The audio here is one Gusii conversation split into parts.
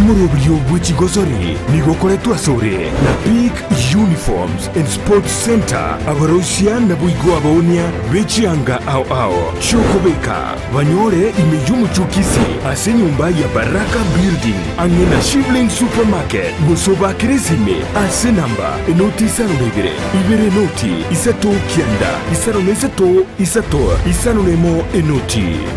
Omoroberio bwe chigosori nigo okoretwe asore na Peak Uniforms and Sports Centre, abaroisia naboigo abaonia be chianga ao ao chi'okobeka, banyore ime y'omochie o Kisii ase enyomba ya Baraka Building ang'e na Shivling Supermarket, gose obakere esime ase enamba enoti isano na ibere, ibere enoti, isato kianda, isano na isato, isato, isano na emo enoti.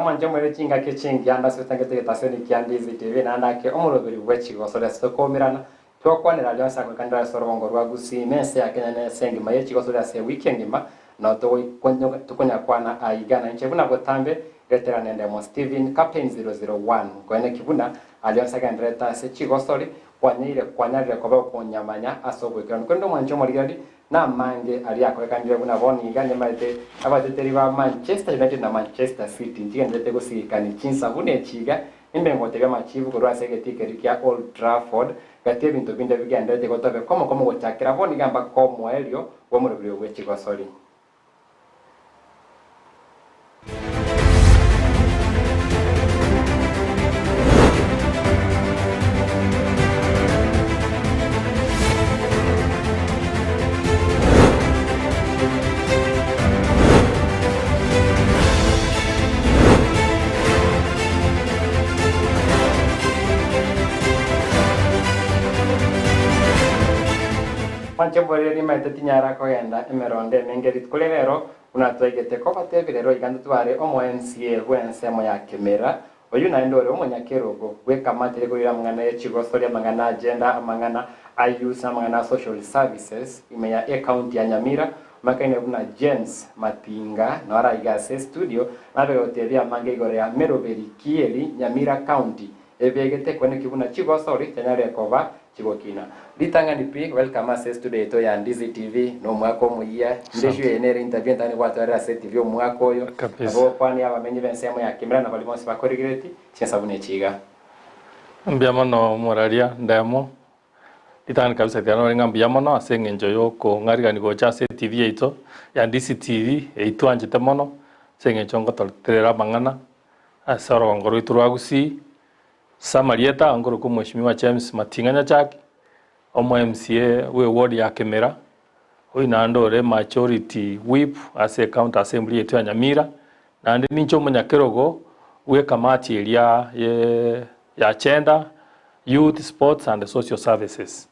Omonche moire chingaki chingiya ande ase otangete egetaseni kia Ndizi TV naende ake omoroberi bwe chigosori ase tokoumerana twakwanera aria onsi agoikanire ase orogongo rwa Gusii na ense ya Kenya na ense engima ye chigosori ase ewiki engima nao tokonyakwana aiga na inche buna botambe retera nende Mo Steven Captain 001 nkoeneki buna aria onsi agendererete ase chigosori kwanyeire kwanyarire koba okonyamanya ase oboikeranu korende omwanche omorigereria Namange aria akorekanire buna bono iga nimaete abateteri ba Manchester United na Manchester City nchigendererete gosigikani chinsa buna echi iga, nimbe ngotebia amachibu korwa ase egetii keria kia Old Trafford gati ebinto binde bigendererete gotobe komo komo gochakera bono iga mpaka omoerio bw'omoroberio bwe chigosori. Mwanche mborire nimaete tinyara kogenda emerondo emenge rituko ria rero, Buna twaigete kobatebia rero iga ntotware omo-MCA bw'ensemo ya Kemera, oyio naende ore omonyakerogo bw'ekamati ere koira amang'ana ye chigosori, amang'ana a gender, amang'ana a youths na amang'ana a social services ime ya ecounty ya Nyamira, omanyekaine buna James Matinga noro aiga ase estudio nabe gotebia amange igoro ya Meroberi Kieri Nyamira County ebegete kweneki buna chigosori chianyarire koba Chigokina. Ritang'ani pi, welcome ase estudio yaito ya Ndizi TV, na omwaka omoyia. Ndeshu eye nere interview entang'ani gwatwarire ase TV omwaka oyo. Kabisa. Nabo gokwania abamenyi b'ensemo ya Kimera na baria bonsi bakorigereti chinsa buna echi iga. Mbuya mono omoraria Ndemo, ritang'ani kabisa tiga nore ng'a mbuya mono ase eng'encho yokong'arigani gocha ase etv yaito ya Ndizi TV eyio twanchete mono ase eng'encho ngotoreterera amang'ana ase orogongo rwaito rwa Gusii. Ase amarieta nkorokwa Omweshimiwa James Mating'a Nyachaki, omo MCA bwe ward ya Kimera, oyio naende ore majority whip ase ecounty assembly yaito ya Nyamira, naende ninche omonyakerogo bw'ekamati eria ye ya Gender, Youth, Sports and Social Services.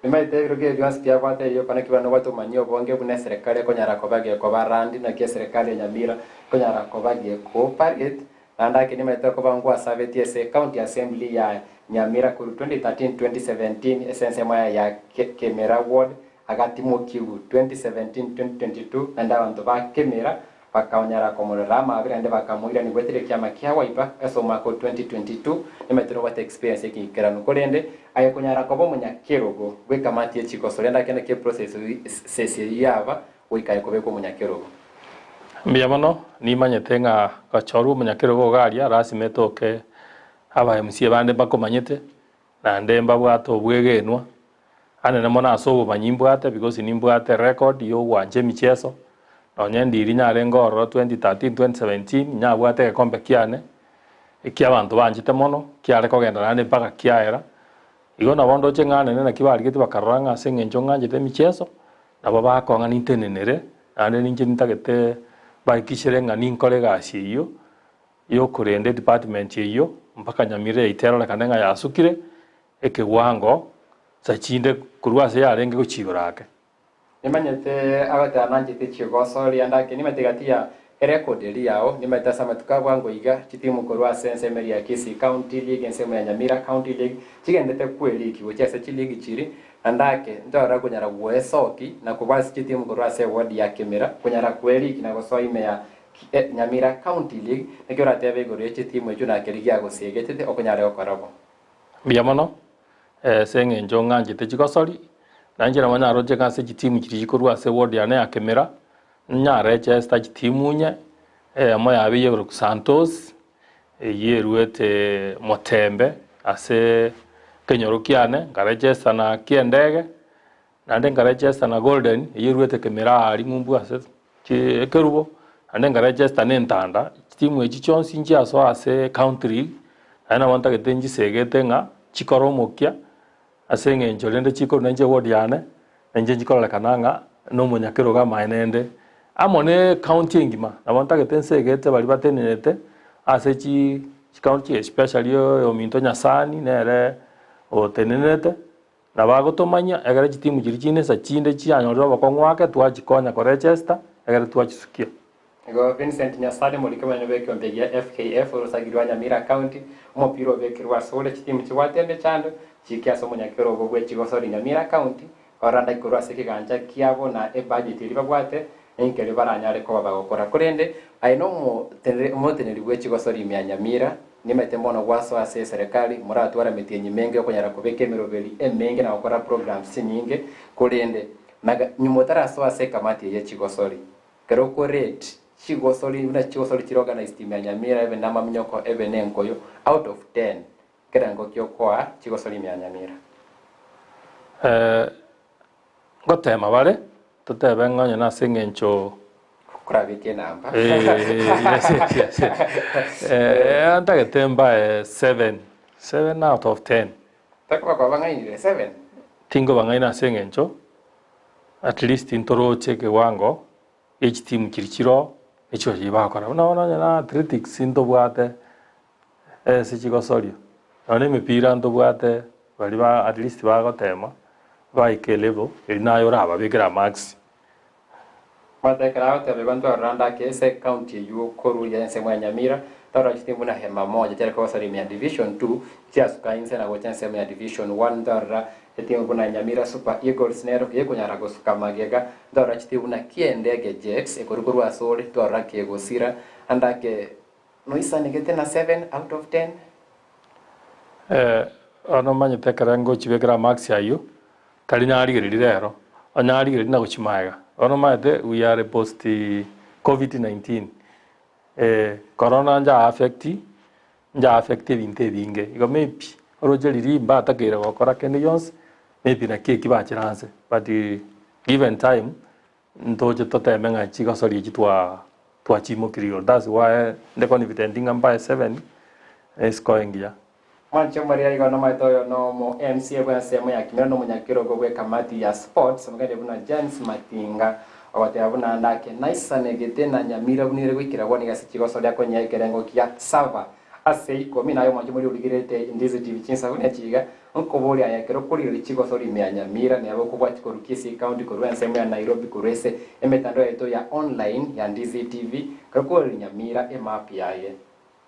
Nimaete ebirogo ebi bionsi biabwate erio naki buna nobwate obomanyi obonge buna eserekari ekonyara koba gekoba randi naki eserekari ya Nyamira ekonyara koba gekooperate naende ake nimaete okoba ngwasabetie ase county assembly ya Nyamira korwa 2013 2017 ase ensemo yaye ya Kemera ward agatimokiwu 2017 2022 naende abanto ba Kemera Bakanyara komorera amaabera naende bakamoirania goetera ekiama kia Wiper ase omwaka o 2022 nimaete nobwate experience ekiikeranu korende aye konyara koba omonyakerogo bw'ekamati ye chikoso rende ake naki eprocess eyio yaba goika aye kobekwa omonyakerogo. Mbuya mono, nimanyete ng'a gochorwa omonyakerogo iga aria lasima etoke aba MCA bande mbakomanyete, naende mbabwate obwegenwa, Anene mono ase obomanyi mbwate because nimbwate record yogwancha emicheso, nonye ndiri nyarenge ororo 2013, 2017 nyabwate egekombe kiane, ekia abanto banchete mono, kiare kogenda naende mpaka kiaera. Igo nabo ndoche ng'a anene naki barigetie bakarora ng'a ase eng'encho ng'anchete emicheso, nabo bakong'a nintenenere, naende ninche nintagete bahikishere ng'a ninkore egasi eyio, yokorenda edepartment eyio, mpaka Nyamira yaito erorekane ng'a yasukire, Ekewango nsa chinde korwa ase yarenge gochigora ake. Nimanyete agoteba nanchete chigoso rianda ake, nimanyete gati ya erecord eria yao, nimanyete ase amatuko a bwango iga chitimu korwa ase ensemo eria ya Kisii County League, ensemo ya Nyamira County League, chigendete kw'eligi gochia ase chiligi chiri, naende ake ntorora konyara gwesoki na kobua ase chitimu korwa ase eward ya Kimira konyara kw'eligi na gosoa ime ya Nyamira County League, naki oratebe igoro ye chitimu echio na keria giagosiegetete okonyare gokora bo. Mbuya mono, ase eng'encho ng'anchete chigosori, na inche nabo naroche ng'a ase chitimu chiria chikorwa ase eward yane ya Kemera, nyaregister chitimu inye, eyemo yabo eyio ekorokwa Santos, eyio eruete Motembe ase ekenyoro kiane, nkaregister na Kiendege, Naende nkaregister na Golden, eyio eruete Kemera aaria ng'umbu ase ekerubo, naende nkaregister na Entanda, chitimu echi chionsi nchiasoa ase county league, Naende nabo ntagete nchisegete ng'a chikore omokia, ase eng'encho rende chikorwa nainche eward yane, na inche nchikororekana ng'a na omonyakerogo amaene ende, amo na ecounty engima. Nabo ntagete nsegete baria batenenete ase chi chicounty especially oyominto Nyasani nere otenenerete, nabo agotomanyia ekero chitimu chiria chinesa chinde chianyorire obokong'u ake twachikonya koregister ekero twachisukia. Igo Vincent Nyasani omoriki omonene bw'ekeombe gia FKF orosagi rwa Nyamira County, omopira obekirwe asore chitimu chibwate emechando chiike ase omonyakero obo bwe chigosori Nyamira County korora korwa ase ekegancha kiabo na ebudget eria babwate ninkerio baranyare koba bagokora. Korende aye nomoteneneri bwe chigosori ime ya Nyamira nimanyete mbono gwasoa ase eserekari moratware emetienyi menge okonyara kobeka emeroberi emenge na gokora programs chinyinge korende nyuma otarasoa ase ekamati eye chigosori Ekero okorate chigosori buna chigosori chire organized ime ya Nyamira ebe namaminyoko ebe nenkoyo out of ten ekerengo kiokoa chigosori ime ya Nyamira. Ngotema bare totebe ng'a onye nase eng'encho Korabeke enamba. Yes, yes, yes. Ntagete mbae seven, seven out of ten. Takoba kwabang'ainire seven? Tingobang'aina ase eng'encho At least ntoroche ekewango gie chitimu chiria chiroo echio chiria bagokora. Buna bono onye na athletics ntobwate ase chigosoria, nonye na emepira ntobwate baria ba at least bagotema baike elevel eria naye orababekere amarks. Omanyete ekero agoteba igo ntwarora ande ake ase ecounty eywo korwa ya ensemo ya Nyamira, twarora chitimu buna Hema Moja chiare kogosoria ime ya Division Two, chiasuka inse na gocha ensemo ya Division One, ntwarora Etimu buna Nyamira Super Eagles nero gekonyara gosuka magega, ntwarora chitimu buna Kiendege Jets ekorwa korwa asore, twarora kegosira ande ake noisanegete na 7 out of 10. Bono omanyete ekero ngochibekera amarks ayio, tari nyarigereria rero, onyarigereria na gochia magega. Bono omanyete we are post covid 19, corona nja affect Nja affect ebinto ebinge igo maybe oroche riria mbatakeire gokora kende gionsi maybe naki eki bachire anse but given time ntoche toteme ng'a chigosori echi twa twachimokirie igoro that's why nde confident ng'a mbae seven escore engiya. Mwanche moria igo nomaete oyo nomo MCA bw'ensemo ya Kimera nomonyakerogo bw'ekamati ya sports omogende buna James Matinga ogoteba buna ande ake naisanegete na Nyamira buna ere goikera bono iga ase chigosori akonyia ekerengo kia saba ase ikomi naye omwanche moria origerete Ndizi TV chinsa buna echi iga nkoboria aye ekero okorigereria chigosori ime ya Nyamira neba okobwati korwa Kisii County korwa ensemo ya Nairobi korwa ase emetandao yaito ya online ya Ndizi TV ekero okorigereria Nyamira emap yaye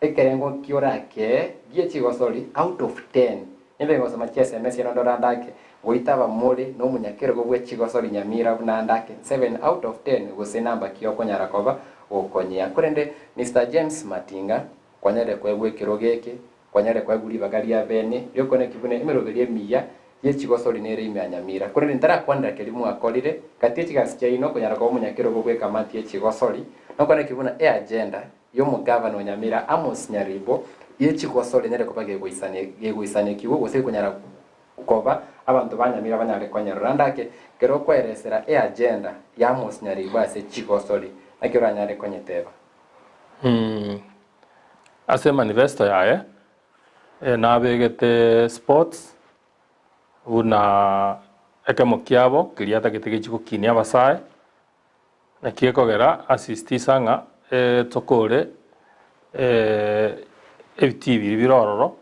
Ekerengo ki'orake gie chigosori out of ten. Nimbe ngosoma chiSMS eno ndore ande ake, goitaba more nomonyakerogo bwe chigosori Nyamira buna ande ake seven out of ten gose namba ki okonyara koba gokonyea. Korende Mister James Matinga kwanyarire koegwa ekerogo eke, kwanyarire koegwa ribaga ria bene riokoneki buna emeroberio emiya ye chigosori nere ime ya Nyamira. Korende ntarakwanera keria mwakorire gati ye chigasi chiaino konyara koba omonyakerogo bw'ekamati ye chigosori, nokoneki buna eagenda y'omogavana o Nyamira Amos Nyaribo ye chigosori enyare koba gegoisanekigwa gose ekonyara koba abanto ba Nyamira banyare konyerora. Ande ake kero okoeresera eagenda ya Amos Nyaribo ase chigosori naki oranyare konyeteba? Ase emanifesto yaye nabegete sports buna ekemo kiabo keria atagete gechie gokinia abasae. Naki ekogera asisitisa ng'a tokore ebitii biria bire ororo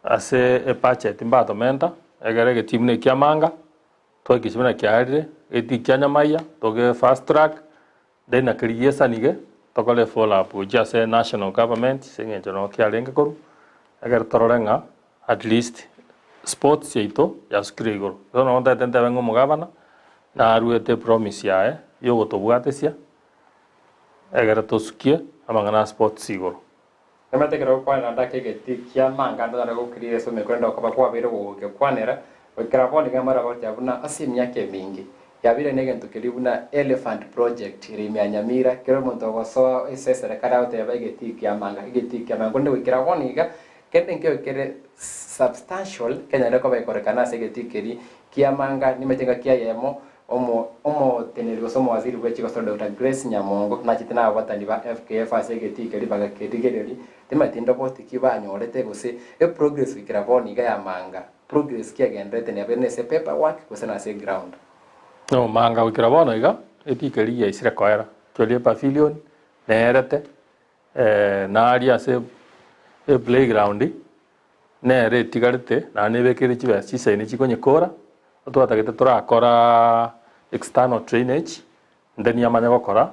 ase ebudget mbatomenta, egere egetii buna ekiamanga, twahakikisha buna kiarire, egetii kia Nyamaiya toge fast track, then na keria giesanige tokore follow up gochia ase national government ase eng'encho noo kiarenge korwa, ekero torore ng'a at least sports yaito yasukire igoro. Bono nabo ntagete ntebe ng'a omogabana naruete epromise yaye yogotobwatesia egere tosukie amang'ana a sports igoro. Nimanyete ekero ogokwanera ande ake egetii ki'amanga ande onyare gokiriria ase omekwa rende okoba kwabeire gogekwanera, goikera bono iga mara goteba buna ase emiaka eminge yabeire negento keria buna elephant project ere ime ya Nyamira, kera omonto ogosoa ase eserekari agoteba egetii ki'amanga, egetii ki'amanga, korende goikera bono iga Kende nkio kere substantial kenyare koba gekorekana ase egetii keria ki'amanga, nimanyete engaki eyemo omo omoteneneri gose. gose omowaziri bw'echigosori Doctor Grace Nyamongo nachete nababwatani ba FKF ase egetii keria bagakerigereria timanyeti ndoboti ki banyorete gose eprogress goikera bono iga ya manga progress ki egendererete neba ere ase paperwork gose nase eground. No manga goikera bono iga etii keria giaisire koera actually epavilion nerete naria ase eplayground nere etigarete naende nebekeire chibesa chisaini chikonyekora, twatagete torakora external drainage, inde niamanye gokora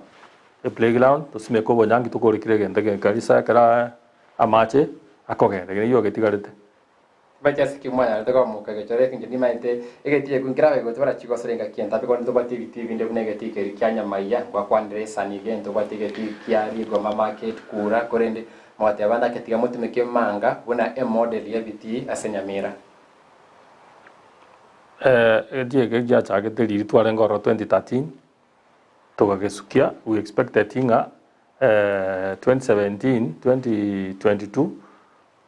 eplayground tosimeke obonyangi tokore kera egento kabisa ekero amache akogenda, ekio nakio getigarete. Mbache ase ki mwanyarete komoka egechore inche nimanyete egetii ekio nkerabe gotwara chigosori engaki entabe korende ntobwati ebitii binde buna egetii keria kia nyamaiya ngwakwanire esani iga ntobwati egetii kia rigoma market kura korende Mogateba ng'ake tiga motumeke emanga buna emodel y'ebitii ase Nyamira. Egetii eke giachagete riria twarenge ororo 2013 tokagesukia we expected ng'a 2017, 2022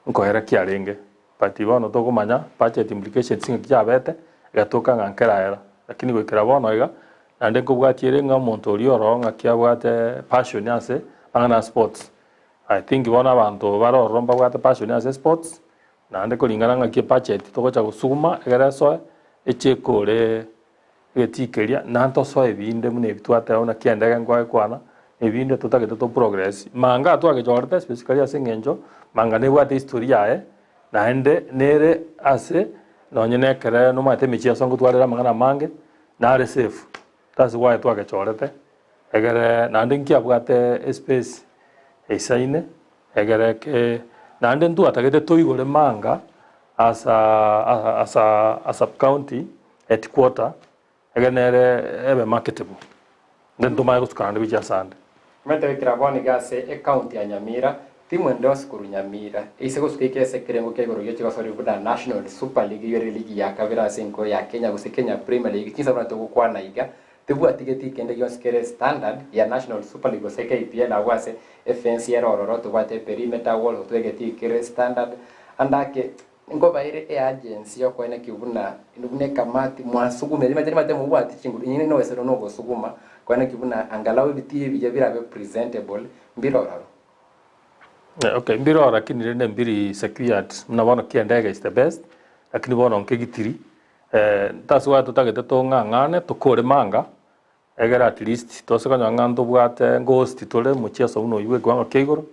nkoera kiarenge but bono tokomanya budget implications ng'aki chiabete egatoka ng'a nkeraera lakini goikera bono iga naende nkobwatia ere ng'a omonto oria ororo ng'aki abwate passion ase amang'ana a sports. I think bono abanto bare ororo mbabwate passion ase esports, naende koringana ng'aki ebudget togocha gosuguma egere esoe, eche ekore egetii keria, na ntosoe ebinde buna ebi twateba buna kiendege nkwagekwana, ebinde totagete to progress. Manga twagechorete specifically ase eng'encho, manga nebwate history yaye, naende nere ase nonye na ekere nomanyete emechie ase ngotwarera amang'ana amange, nare safe, that's why twagechorete. Egere naende nkiabwate espace eisaine, egere ke naende ntwatagete toigore manga as a as a a sub-county headquarter, egere nere ebe marketable, then tomanye gosuka naende gochia asande. Omanyete goikera bono iga ase ecounty ya Nyamira, timu ende yonsi korwa Nyamira, eise gosuka ike ase ekerengo kia igoro gia chigosori buna National Super League eyio ere eligi ya kabere ase enko ya Kenya gose Kenya Premier League, chinsa buna togokwana iga, Tibwatigeti kende gionsi kere standard ya National Super League gose KPL agwo ase efence ere ororo tobwate eperimeter wall otwegeti kere standard ande ake nkobaire eagency yokoenekia buna buna ekamati mwasugumire rimanyete rimanyete mobwati chinguru inye nowesero nogosuguma koenekia buna angalau ebitii ebiya birabe presentable mbire ororo. Okay, mbire ororo lakini rende mbiri secured buna bono kiendege is the best lakini bono nkegitiri Ntasibwate totagete tong'ang'ane tokore manga, egere at least tose konyora ng'a ntobwate ngohost tore mocheso buna oywo bwa ekewango kia igoro,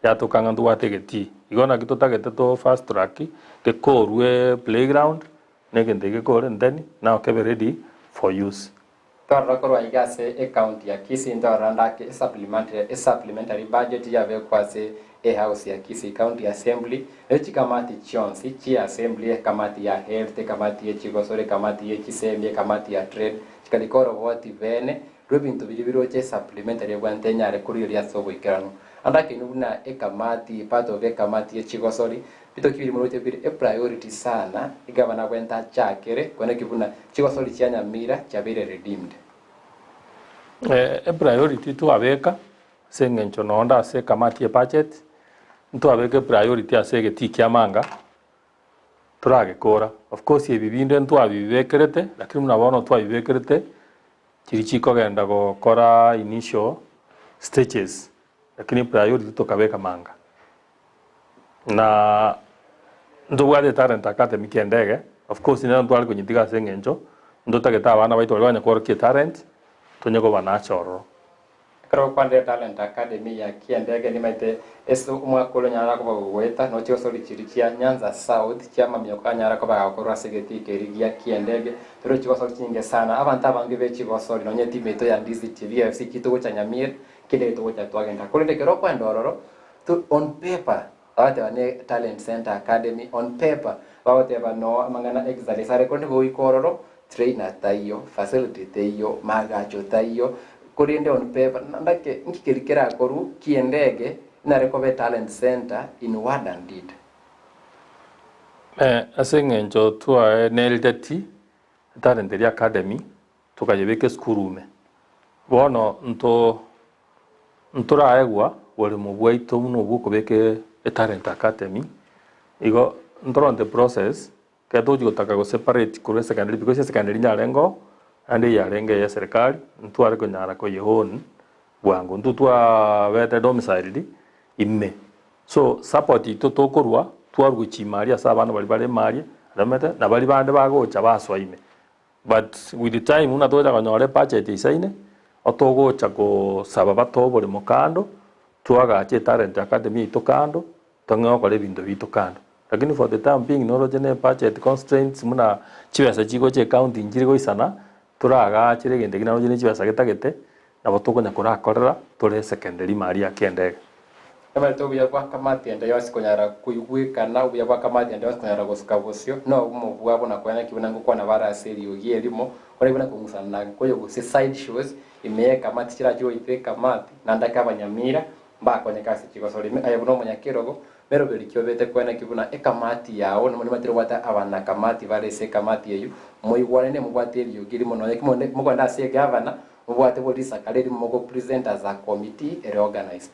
yatoka ng'a ntobwate egetii. Igo naki totagete to fast track, gekorwe playground, na egento eke gekore then now kebe ready for use. Twarora korwa iga ase ecounty ya Kisii ntwarora ndake esupplementary budget yabekwa ase ehouse ya Kisii County Assembly ne chikamati chionsi chie assembly ekamati ya health, ekamati ye chigosori, ekamati ye chisemi, ekamati ya trade chikarika oroboti bene rwebinto biria biroche esupplementary ebwenerete enyare korigereria ase oboikeranu. Ande akeino buna ekamati part of ekamati ye chigosori Bitoki biria moroche bire epriority sana egavana abwenerete achakere koeneki buna chigosori chia Nyamira chiabeire redeemed. Epriority twabeka ase eng'encho nonde ase ekamati ye budget, ntwabeka epriority ase egetii kia Manga, toragekora. Of course ebi binde ntwabibekerete, lakini buna bono twabibekerete, chiria chikogenda gokora initial stages, lakini epriority tokabeka Manga. Na ntobwate etalent academy ki'endege, of course nero ntware konyetiga ase eng'encho ntotagete abana baito baria banya kworokia etalent, tonye kobanacha ororo. Ekero gokwanire etalent academy ya ki'endege nimaete ase omwaka oria onyara koba gogoeta noche gosori chiria chia Nyanza South chia amamioko anyara koba gakorwa ase egetii keria gia ki'endege torochi gosori chinyinge sana abanto abange be chigosori nonye etimu yaito ya Ndizi TV FC chitogocha Nyamira ki'endege togocha twagenda korende ekero okoenda ororo To on paper bagoteba ne talent center academy on paper bagoteba noo amang'ana excellence are korende goika ororo trainer taiyo, facility teiyo, magacho taiyo korende on paper ndake nki keria kerakorwu kiendege nare koba etalent center in word and deed. Ase eng'encho twaenereti etalent eria academy tokayebeka esukuru ime bono nto Ntoraegwa boremo bwaito buna obw'okobeka etalent academy, igo ntoronte process ekero togochia gotaka go separate korwa esecondary because esecondary nyarengeo Naende eyarenge eye eserekari, ntware konyara koye own bwango. Intwe twabete domiciled ime. So support ito tokorwa, twarwa gochia ime aria ase abana baria bare ime aria, omanyete, na baria bande bagocha basoa ime. But with the time buna togocha konyora ebudget eisaine, otogocha kosaba batoe oboremo kando, twagache etalent academy yaito kando, tong'e gokora ebinto biaito kando. Lakini for the time being noroche ne budget constraints buna chibesa chigocha ecounty nchiri goisana, toragachere egento ekio naroche ne chibesa getagete, nabo tokonya korakorera tore secondary ime aria ake endege. Ebarete obuya bwa kamati ende yonsi konyara koigwekana, obuya bwa kamati ende yonsi konyara gosuka bosio, na obomo bwabo na koena ki buna ngokwana bare ase eriogi erimo, ore buna kong'usana na nkoyo gose side shows ime y'ekamati chirache goita ekamati, naende ake abanyamira mbakonyeke ase chigosori ime, aye buna omonyakerogo, meroberi ki obete koena ki buna ekamati yao, nimatire obwate abanakamati bare ase ekamati eyio, moigwanane mobwate eriogi erimo nonya ki mokoenda ase egavana, mobwate bori risakara erimo mogo present as a committee ere organised.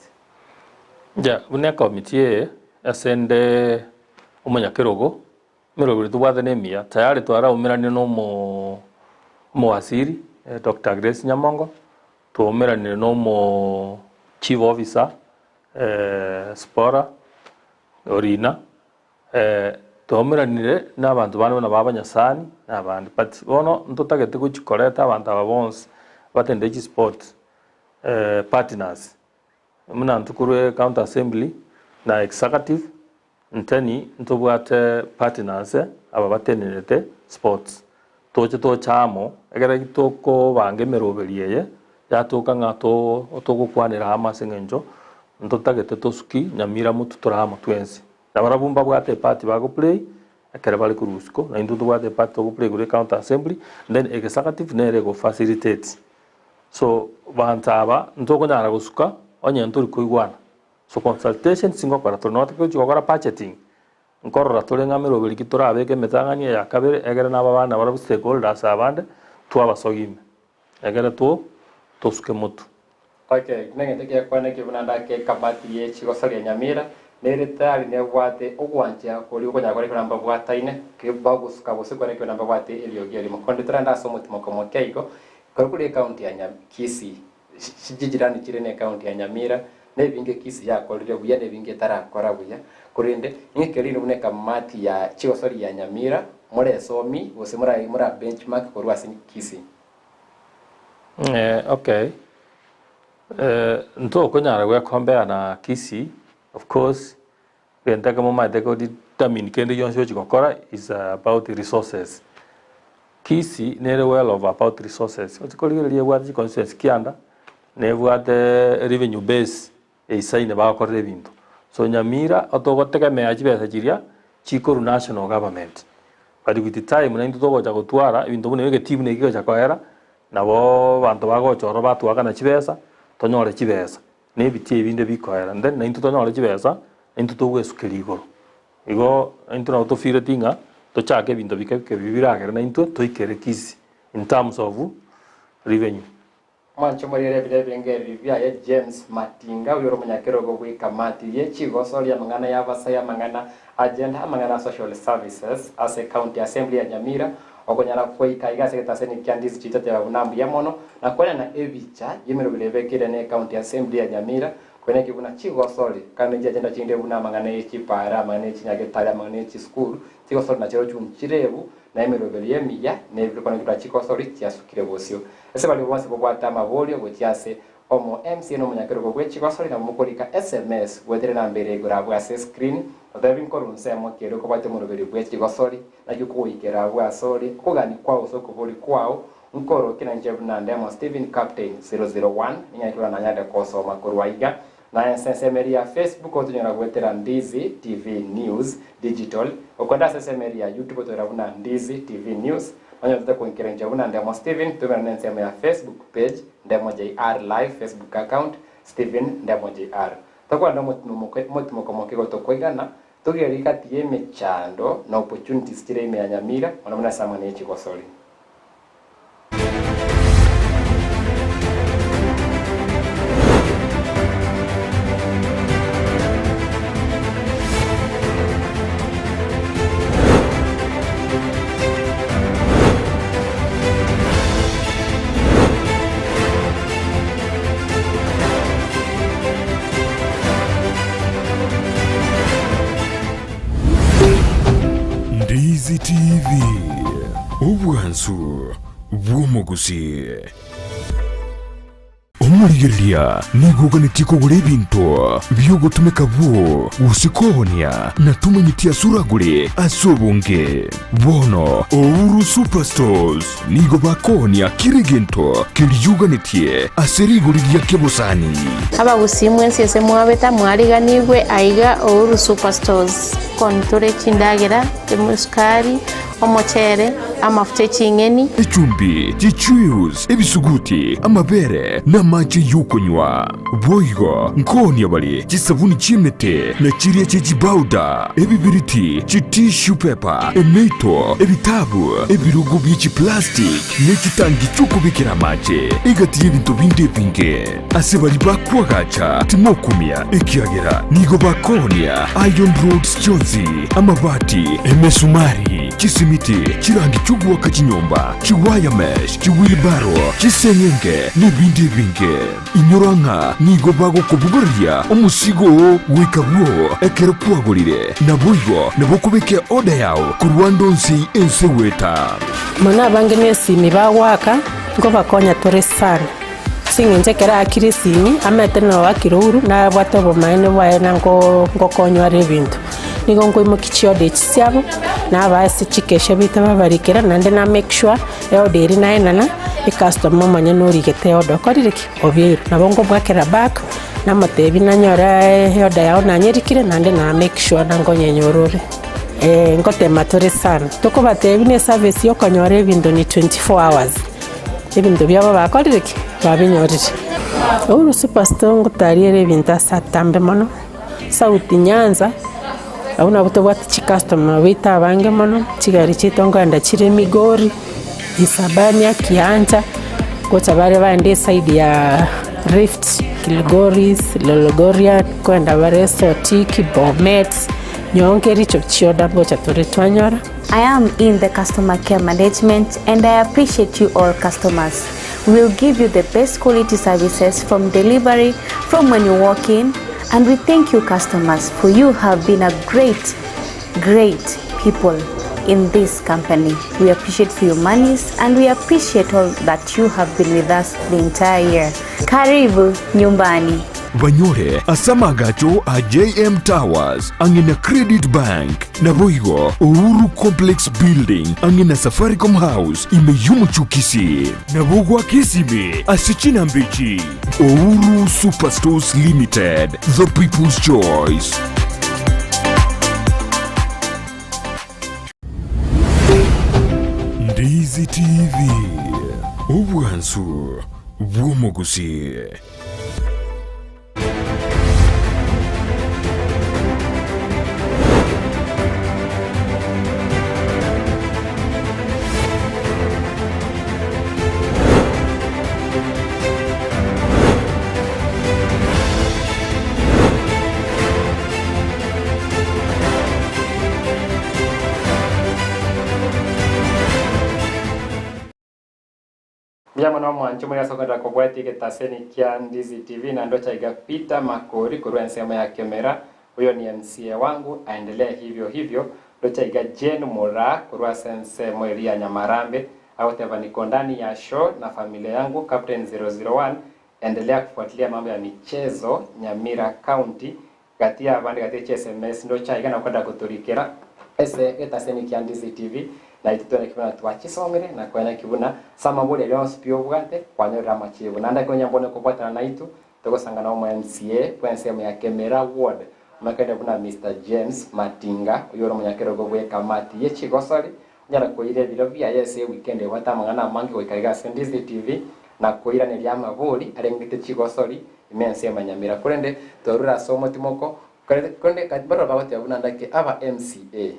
Inche buna ekomiti eye ase nde omonyakerogo, emeroberi tobwate nemiya, tayari twaraumeranire na omo omowaziri Doctor Grace Nyamongo, twaumeranire na omo chief officer Sipora Orina, twaumeranire na abanto bande buna ba abanyasani na abande. But bono ntotagete gochi koreta abanto aba bonsi batende chisport partners. Buna intwe korwa ecounty assembly na executive nteni ntobwate partners aba batenerete sports. Toche toche amo ekere tokobanga emeroberi eye yatoka ng'a togokwanera amo ase eng'encho ntotagete tosuki Nyamira motwe tore amo twensi. Na barabwo mbabwate epart bago play ekere bare korwa isiko na intwe ntobwate epart togo play korwa ecounty assembly then executive nere ego facilitate. So banto aba ntokonyara gosuka onye ntori koigwana. So consultations ngokora tore nonya togochi gokora budgeting, nkorora tore ng'a meroberi ki torabeke emetang'ani eya kabere egere nabo abana barabwo stakeholders abande twabasogia ime egere to tosuke motwe. Okay, neng'encho ki ekwana eke buna ndake ekamati ye chigosoria Nyamira nere tayari nebwate ogwancha koria okonyara kore ekero mbabwataine ki bagosuka gose kore ekero mbabwate eriogi erimo. Konde torende ase omotimoko moke igo, Ekero kore ecounty ya Kisii, chijirani chire ne ecounty ya Nyamira, na ebinge Kisii yakorire buya na ebinge etarakora buya, korende ing'ike rinde buna ekamati ya chigosori ya Nyamira moresomi gose mora mora benchmark korwa ase Kisii. Okay, ntokonyara gwecompare na Kisii, of course, egento ekemo omanyete ko determine kende gionsi ochi gokora is about resources. Kisii nere well of about resources, ochi korigereria ebwate chiconstituency kianda, nebwate revenue base eisaine bagokorera ebinto. So Nyamira otogotegemea chibesa chiria chikorwa national government, but with time naintwe togocha gotwara ebinto buna ebi egetibu naki kegocha koera, nabo abanto bagocha ororo batwakana chibesa, tonyore chibesa. Na ebitii ebinde bikoera, then naintwe tonyore chibesa, naintwe togwesukeria igoro. Igo intwe nabo tofireti ng'a tochake ebinto bike bike biria biragere naintwe toikere Kisii in terms of revenue. Mwanche moriere ebiro ebinge ebi biaye James Matinga oyore omonyakerogo bw'ekamati ye chigoso ri'amang'ana y'abasae amang'ana agenda amang'ana a social services ase county assembly ya Nyamira okonyara goika iga ase egetaseni kia Ndizi chitateba buna mbuya mono na koenana ebicha y'emeroberi ebekire ne county assembly ya Nyamira koeneki buna chigosori kande chiagenda chinde buna amang'ana ye chipara amang'ana ye chinyagetari amang'ana ye chisukuru chigosori nachio chunchirebu na emeroberi emiya na ebirokano buna chigosori chiasukire bosio. Ase baria bonsi bobwate amaborio gochia ase omo MC na omonyakerogo bwe chigosori nabo mokorika sms goetera enamba ere igoro abwo ase escreen otebi nkorwa nsemo ki erio okobwatia omoroberi bwe chigosori naki okogoikera abwo ase ore okogania kwao gose okobori kwao nkorokia nainche buna Ndemo Stephen Captain 001 ninyare kobera nanyarire kosoma korwa iga Na ense ensemo eria ya Facebook otonyora goetera Ndizi TV News Digital, okwenda ase ensemo eria ya YouTube otonyora buna Ndizi TV News, nonye otete koinkera inche buna Ndemo Stephen, toimerane nensemo ya Facebook page Ndemo JR Live Facebook account Stephen Ndemo JR. Tokogenda omotimoko moke igo tokoigana, togerie gati y'emechando na opportunities chire ime ya Nyamira, mono mono ase amang'ana ye chigosori. Obwansu bw'omogusii. Omorigereria nigo oganetie kogora ebinto bi'ogotumeka bwoo gose koonia, na tomanyeti ase oragore ase obonge. Bono Ouru Superstores nigo bakoonia kera egento keria oganetie ase rigori ria kebosani. Abagusii mwensi ase mwabeta mwariganigwe aiga Ouru Superstores. Kontore chindagera, esukari, Omochere, amafuta e ching'eni. Echumbi, chichuius, ebisuguti, amabere, na amache y'okonywa. Boigo nkoonia bare chisabuni chi'emete, na chiria chie chibauda, ebibiriti, chitissue paper, emeito, ebitabu, ebirogo bie chiplastic, ne chitangi chi'okobekera amache, egati y'ebinto binde ebinge. Ase baria bakoagacha timokumia, ekiagera nigo bakoonia iron rods chionsi, amabati, emesumari, chisimiti, chirangi chi'ogoaka chinyomba, chiwire mesh, chiwheelbarrow, chiseng'enge, nebinde ebinge. Inyora ng'a nigo bagokobogoreria omosigo oo goika bwoo ekero kwagorire, naboigo nabo okobeka eorder yao korwa ande onsi ense goeta. Mono abange nesimi bagoaka, nkobakonya tore sana. Ase eng'encho ekero aakire esimi, amaete na oakire ouru, nabwate obomaene bwaye na nko nkokonywa are ebinto. Nigo nkoimokia chiorder echi chiabo, nabaa ase chikesha baito babarikera, naende na make sure, eorder eria naenana, ecustomer omonyene origete eorder okorire ki? Obeirwe. Nabo nkobwakera back, namotebia nanyora eorder yago nanyerikire, naende na make sure na nkonyenyora ore. Nkotema tore sana, tokobatebia na eservice ya okonyora ebinto ni 24 hours. Ebinto biabo bakorire ki? Babinyorire. Uhuru Superstore ngotariere ebinto ase atambe mono, South Nyanza, abwo nabwo tobwate chicustomer baito abange mono, chigari chiaito nkoenda chire Migori, Isabania, Kiancha, gocha bare baende eside ya Rift, Kilgoris, Lologorian, nkoenda bare Sotik, Bomet, Nyonke, richo chioda ngocha tore twanyora. I am in the customer care management and I appreciate you all customers. We will give you the best quality services from delivery, from when you walk in, and we thank you customers for you have been a great, great people in this company. We appreciate for your monies and we appreciate all that you have been with us the entire year. Karibu nyumbani. Banyore ase amagacho a JM Towers ang'e na Credit Bank, naboigo Uhuru Complex Building ang'e na Safaricom House ime y'omochie o Kisii. Nabo goaka esimi ase chinamba echi, Uhuru Superstores Limited, the people's choice. Ndizi TV, obwansu bw'omogusii. Mbuya mono omwanche more ase okogenderera kobwatia egetaseni kia Ndizi TV naende ochaiga Peter Makori korwa ensemo ya Kemera, huyo ni MCA wangu aendelee hivyo hivyo, ndochaiga Jane Muraa korwa ase ensemo eria ya Nyamarambe agoteba niko ndani ya show na familia yangu Captain 001 endelea kufuatilia mambo ya michezo Nyamira County Gati y'abande gati ye chiSMS ndoche aiga na kwenda gotorikera ase egetaseni kia Ndizi TV, na intwe tweneki buna twachisomire na kweneki buna ase amabori aria onsi pi obwate kwanyorire amachibu. Naende konya mbone kobwatana naitwe togosanga na omo MCA bw'ensemo ya Kemera Ward omanyekane buna Mister James Matinga oyio ore omonyakerogo bw'ekamati ye chigosori onyara koira ebiro biaye ase ewikendi ebwate amang'ana amange goika iga ase Ndizi TV na koiraneria amabori arengete chigosori Ime ense y'amanyamira. Korende twarure ase omotimoko, korende barabwo bagoteba buna ndake aba MCA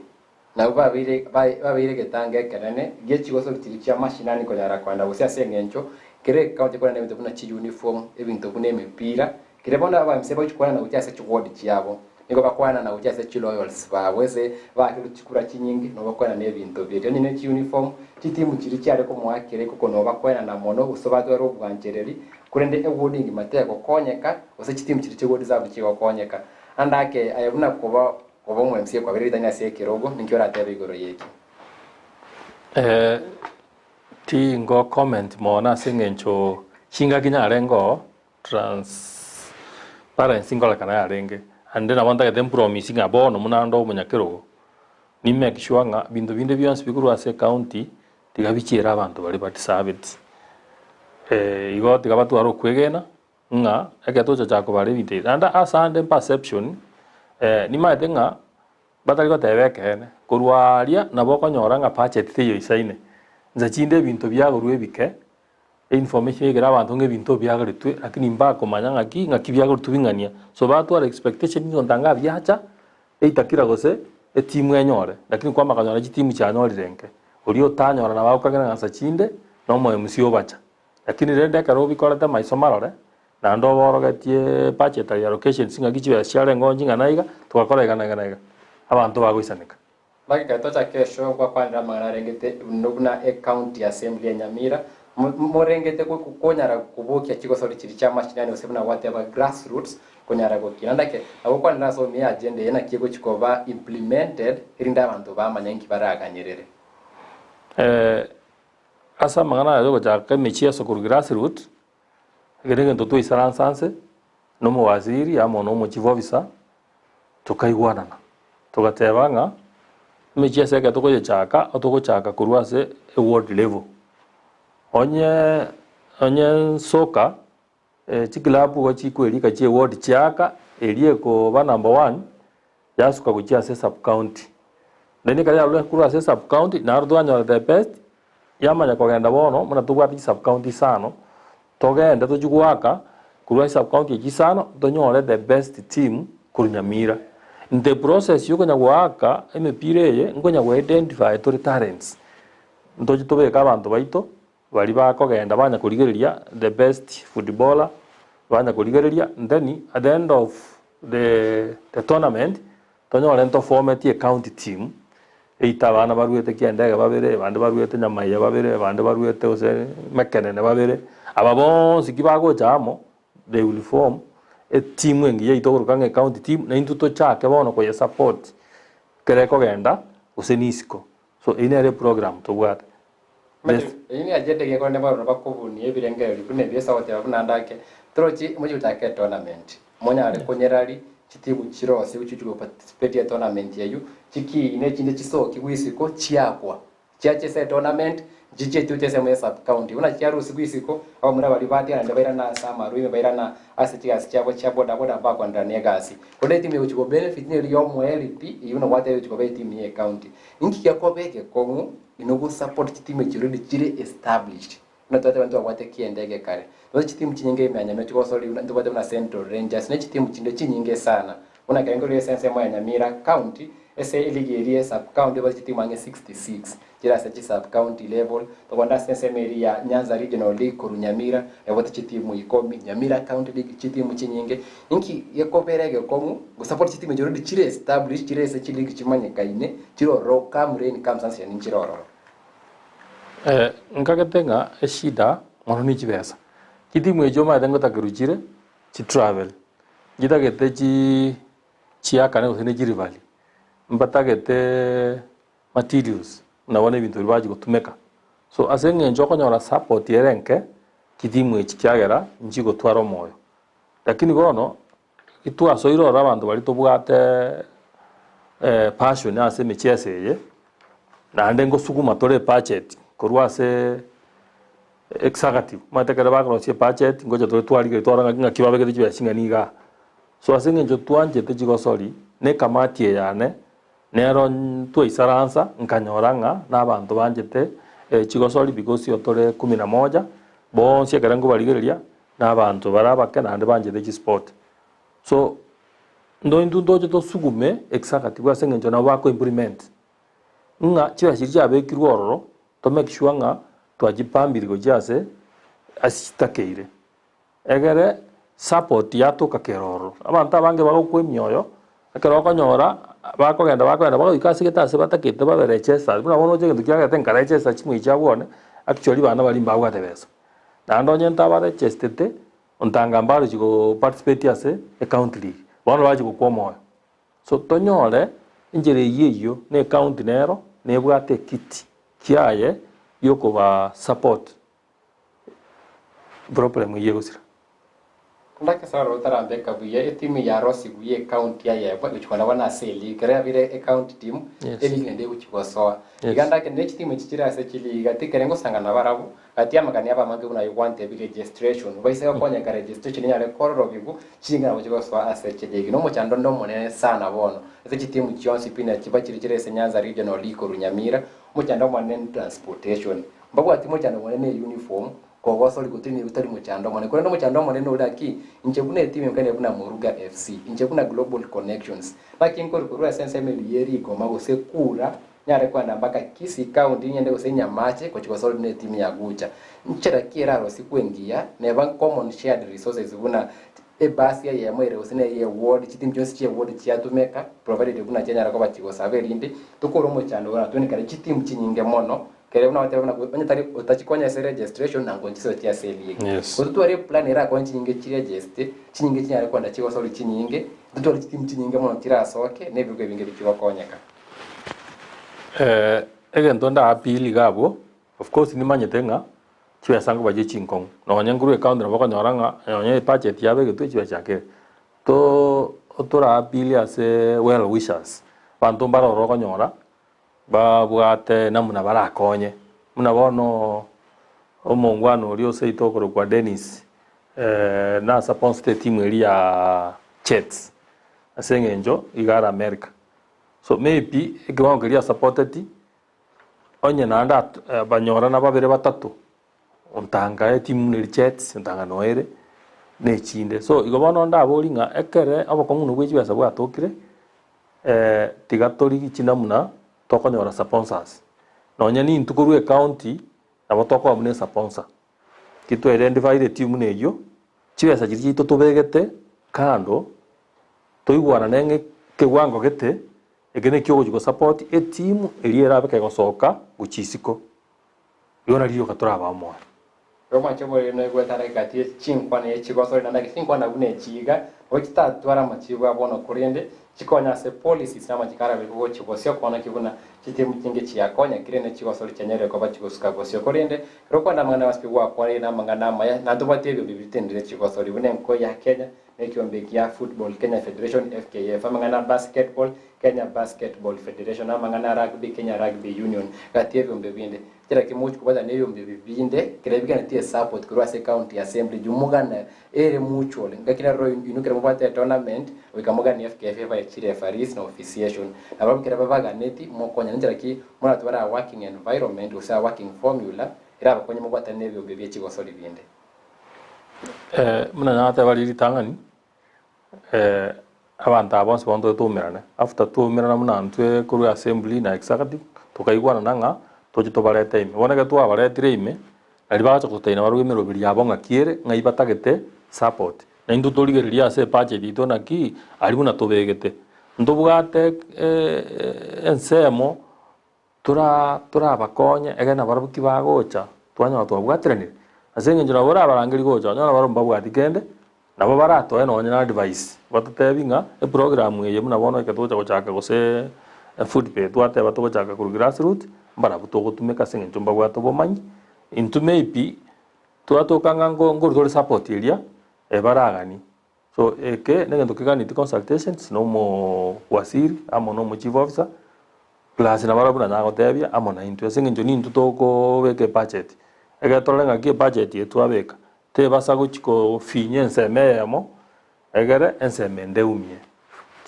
nabwo babeire babeire egetanga ekenene gie chigosori chiria chia mashinani konyara koenda gose ase eng'encho kera ecounty ekorenda ebinto buna chiuniform, ebinto buna emepira, keria bono aba MCA bagochia kwana gochia ase chiward chiabo, nigo bakwana na gochia ase chiloyals babo ase baakirwe chikura chinyinge nabo bakoenana ebinto biria. Onye ne chiuniform, chitimu chiria chiare komoakera ekoko nabo bakoenana mono gose batware obwanchereri Korende ewodi engima tegokonyeka, gose chitimu chiria chi'ewodi zabu tichigokonyeka. Ande ake aye buna koba koba omo-MCA kwabere ritang'ani ase ekerogo, ninki oratebe igoro y'ekio? Tingo comment mono ase eng'encho chingaki nyarenge oo, transparency nkorekana yarenge, ande nabo ntagete mpromise ng'a bono buna ande omonyakerogo, ni make sure ng'a binto binde bionsi bikorwa ase ecounty tiga bichiere abanto baria badeserveti. Igo tiga batware okwegena ng'a ekero togochachaka kobara ebinto ebi, naende ase ande perception, nimanyete ng'a Batari goteba ekeene, korwa aria nabo okonyora ng'a budget teiyo isaine. Nsa chinde ebinto biagorwa ebike, einformation yaigera abanto ng'a ebinto biagoretwe lakini mbakomanya ng'aki ng'aki biagoretwe bing'ania. So batwara expectation ng'a onto anga biacha, eitakira gose etimu enyore, lakini kwamanya konyora chitimu chianyorire nke. Oria otanyora nabo agokagera ng'a nsa chinde, na omo MC obacha. Lakini rende ekero obikorete maiso marore, Naende oborogetie budgetary allocations ng'aki chibesa chiarenge onye ching'ana iga, togakora iga na iga na iga. Abanto bagoisaneka. Magega tochake eshow ngwakwanera amang'ana arengete buna buna ecounty assembly ya Nyamira morengete konyara kobokia chigosori chiria chia mashinani gose buna gwateba grassroots konyara gokina. Naende ake nagokwanera ase omiya agenda eye naki egochi koba implemented erinde abanto bamanye nki baraganyerere. Ase amang'ana aya yogochaka emechieso korwa grassroots, Eke negento twaisaransa nse na omowaziri amo na omochief officer tokaigwanana, togateba ng'a emechie ase ekero tokoyechaka togochaka korwa ase eward level. Onye onye soka chiclub igo chikoerika chia eward chiaka eria ekoba number one yasuka gochia ase sub county. Then ekero yarure korwa ase sub county naro twanyora the best Yamanya kogenda bono, buna tobwate chisub-county isano, togende tochie goaka korwa ase chisub-county echi isano, tonyore the best team korwa Nyamira. In the process ya okonya goaka emepira eye, nkonya go identify tore talents. Ntoche tobeke abanto baito, baria bakogenda banya korigereria the best footballer, banya korigereria, then at the end of the the tournament, Tonyore ntofometie ecounty team eito abana baruete kiendege babere, abande baruete nyamaiya babere, abande baruete gose mekenene babere, aba bonsi ki bagocha amo, they will form etimu engiya yaito okoroka ng'a ecounty team, na intwe tochake bono koye support ekero ekogenda gose nisiko. So eyio nere eprogram tobwate. Yes. Eyio ni agenda eria korende baroro bakobunia ebirengererio buna ebi ase ogoteba buna ande ake torochi mochie gochaka etournament monyare konyerari chitimu chirosie chigochi go participate etournament eyio chikiine echinde chisokiwe isiko chiakwa chiacha ase etournament nchichie chigocha ensemo ya sub county buna chiarusigwe isiko abamura baria batigara naende bairane ase amarwa ime bairane ase chigasi chiabo chia boda boda bakoenderea na egasi. Korende etimu egochi go benefit neri ya omoerio pi eyio buna gwateba egochi koba etimu ya ecounty. Inki gekoba egekong'u Inwe go support chitimu echi already chire established buna twateba ntwabwate kiendege kare tobwate chitimu chinyinge ime ya Nyamira chigosori buna ntobwate buna Central Rangers ne chitimu chinde chinyinge sana buna ekero nkorire ase ensemo ya Nyamira county ase eligi eria ya sub county tobwate chitimu ang'e 66 chire ase chi sub county level tokogenda ase ensemo eria ya Nyanza regional league korwa Nyamira ebwate chitimu ikomi Nyamira county league chitimu chinyinge inki gekobera egekong'u go support chitimu echi already chire established chire ase chileague chimanyekaine Chiroro come rain come sunshine nchirororo. Nkagete ng'a eshida mono ne chibesa. Chitimu echio omanyete ngotakerwa chire chitravel, nchitagete chi chiakane gose ne chirivali, mbatagete materials buna bono ebinto biria bachi gotumeka. So ase eng'encho okonyora support ere enke, chitimu echi kiagera nchigotwara omoyo. Lakini bono Titwasoire ororo abanto baria tobwate passion ase emicheso eye, naende ngosuguma tore ebudget korwa ase executive, omanyete ekero bakorosia ebudget ngocha tore twarigereria twarora ng'aki ng'aki babegete chibesa ching'ani igaa. So ase eng'encho twanchete chigosori, na ekamati eye yane, nero twaisaransa nkanyora ng'a na abanto banchete chigosori because igo tore kumi na moja, bonsi ekero nkobarigereria, na abanto bare abake naende banchete chisport. So, ndo intwe ntoche tosugume executive ase eng'encho nabo bako implement, ng'a chibesa chiria chiabekirwe ororo, to make sure ng'a twachipambiri gochia ase ase chitakeire. Egere support yatoka kera ororo. Abanto abange bagokwa emioyo, ekero okonyora bakogenda bakogenda bagoika ase gete ase batakete babe registered, buna bono oche egento kiagete nkaregister chimwe chiabo one, actually bana baria mbabwate besa. Naende onye ntabarechestete, ontanga mbarochi go participate ase ecounty league, bono bachia gokwa omoyo. So tonyore enchera eyio eyio na ecounty nero nebwate ekiti kiaye. giokoba support problem eyio egosira. Ndake Sarah otarambeka buya etimu ya Rosy buya ecounty eyemo egochi kona bono ase eleague ekero yabeire ecounty team eleague naende egochi gosoa. Iga ndake ne chitimu echi chire ase chileague gati ekere ngosangana nabarabwo gati amagani abo amange buna aywo gwantebia registration baise gokonyeka registration enyare kororobigwa chinyinge nabo chigosoa ase chileague. Nomochando onde omonene sana bono ase chitimu chionsi pi na chiba chiria chire ase Nyanza Regional League korwa Nyamira omochando omonene ni transportation. Mbabwati mochando omonene ne uniform Kogosori gotari nigo tari mochando omonene, korende omochando omonene nore naki? Inche buna etimu enkane buna Moruga FC, inche buna Global Connections, naki nkori korwa ase ensemo eri ye rigoma gose kura nyare koenda mpaka Kisii County ngende gose Nyamache gochia gosori buna etimu ya Gucha. Nchera ki erarosigwe engiya neba common shared resources buna ebasi eyemo ere gose neye eward, chitimu chionsi chie eward chiatumeka provided buna chianyara koba chigosaba erinde tokore omochando ore natwene kare chitimu chinyinge mono Kere buna goteba buna onye tari otachikonya ase registration na ngonchisoe chia ase eliegi. Yes. Gose totware eplan erakonye chinyinge chiregeste, chinyinge chinyare kogenda chigosori chinyinge, totware chitimu chinyinge mono chirasoke, na ebirogo ebinge bichigokonyeka. Eh, egento nda appeal iga abwo, of course nimanyete ng'a chibesa nkoba chie chinkong'u, nonye nkorwa ecounty nabo okonyora ng'a nonye ebudget yabegetwe chibesa chiakire. To tora appeal ase well wishers, abanto mbare ororo okonyora. Babwate namuna barakonye. Buna bono omongwana oria o seito okorokwa Dennis nasaponsete etimu eria ya Jets ase eng'encho iga are America. So maybe ekewango keria asapoteti onye naende banyorana babere batato Ontanga etimu buna eria Jets, ontanga noyo ere, na echinde. So igo bono ndaborie ng'a ekere obokong'u bwe chibesa bwatokire, tiga torigie chinamuna tokonyora sponsors. Nonye nintwe korwa ecounty, nabo tokoba buna esuponsor. Ki twa identified etimu buna eyio, chibesa chiria chiaito tobegete kando, toigwanane ng'a ekewango gete, eke nekio ogochi gosupport etimu eria erabe kegosoka gochia isiko. Igo nario rioka torabe omoyo. Omwanche omoriri noigwete are gati ye chinkwana ye chigosori naende ake chinkwana buna echi iga, nabo chitatware amachibu a bono korende chikonye ase policies na amachiko arabekwe gochia bosio koonaki buna chitimu chinge chiakonyekire ne chigosori chianyarire koba chigosuka bosio. Korende ekero okwenda amang'ana yonsi pi gwakwanire na amang'ana amaya na ntobwate ebiombe bitenenire chigosori buna enko ya Kenya na ekiombe gia Football Kenya Federation, FKF, amang'ana a Basketball, Kenya Basketball Federation, amang'ana a Rugby, Kenya Rugby Union, gati y'ebiombe binde. Kera kimochi kobwatana nebiombe ebi binde, kera ebiganetie esupport korwa ase County Assembly, juu mogane ere mutual, ngaki naroro inwe kera mobwate etournament, goika moganie FKF ebae chireferees na officiation. Nabarabwo kera babaganeti, mokonyane nchera ki moratware a working environment gose a working formula, erabakonye mobwatane nebiombe bie chigosori binde. Buna nateba riria ritang'ani, abanto aba bonsi bono twaumerane, after twaumerana buna intwe korwa assembly na executive, tokaigwanana ng'a toche tobarete ime. Bono ekero twabaretire ime, nario bagacha gototebi nabarobwo emeroberi yabo ng'aki ere, ng'ai batagete support. Na intwe torigereria ase ebudget yaito naki, aria buna tobegete. Ntobwate ensemo. Tora torabakonye, egere nabarabwo tibagocha, twanyora twabwateranire. Ase eng'encho nabo orabarangerie gocha, onyore nabarabwo mbabwati kende, nabo baratoe nonye na advice, batotebi ng'a eprogram eye buna bono ekero togocha gochaka gose efootpay twateba togochaka korwa grassroot, mbarabwo togotumeka ase eng'encho mbabwate obomanyi, intwe maybe, twatoka ng'a nko nkorwa tore support eria, ebaraganie. So eke negento keganeti consultations na omowaziri amo na omochief officer, plus nabarabwo buna nagotebia amo naintwe ase eng'encho nintwe tokobeka ebudget. Ekero torore ng'aki ebudget eye twabeka, tebasa gochi kofinya ensemo eyemo, egere ensemo ende eumie,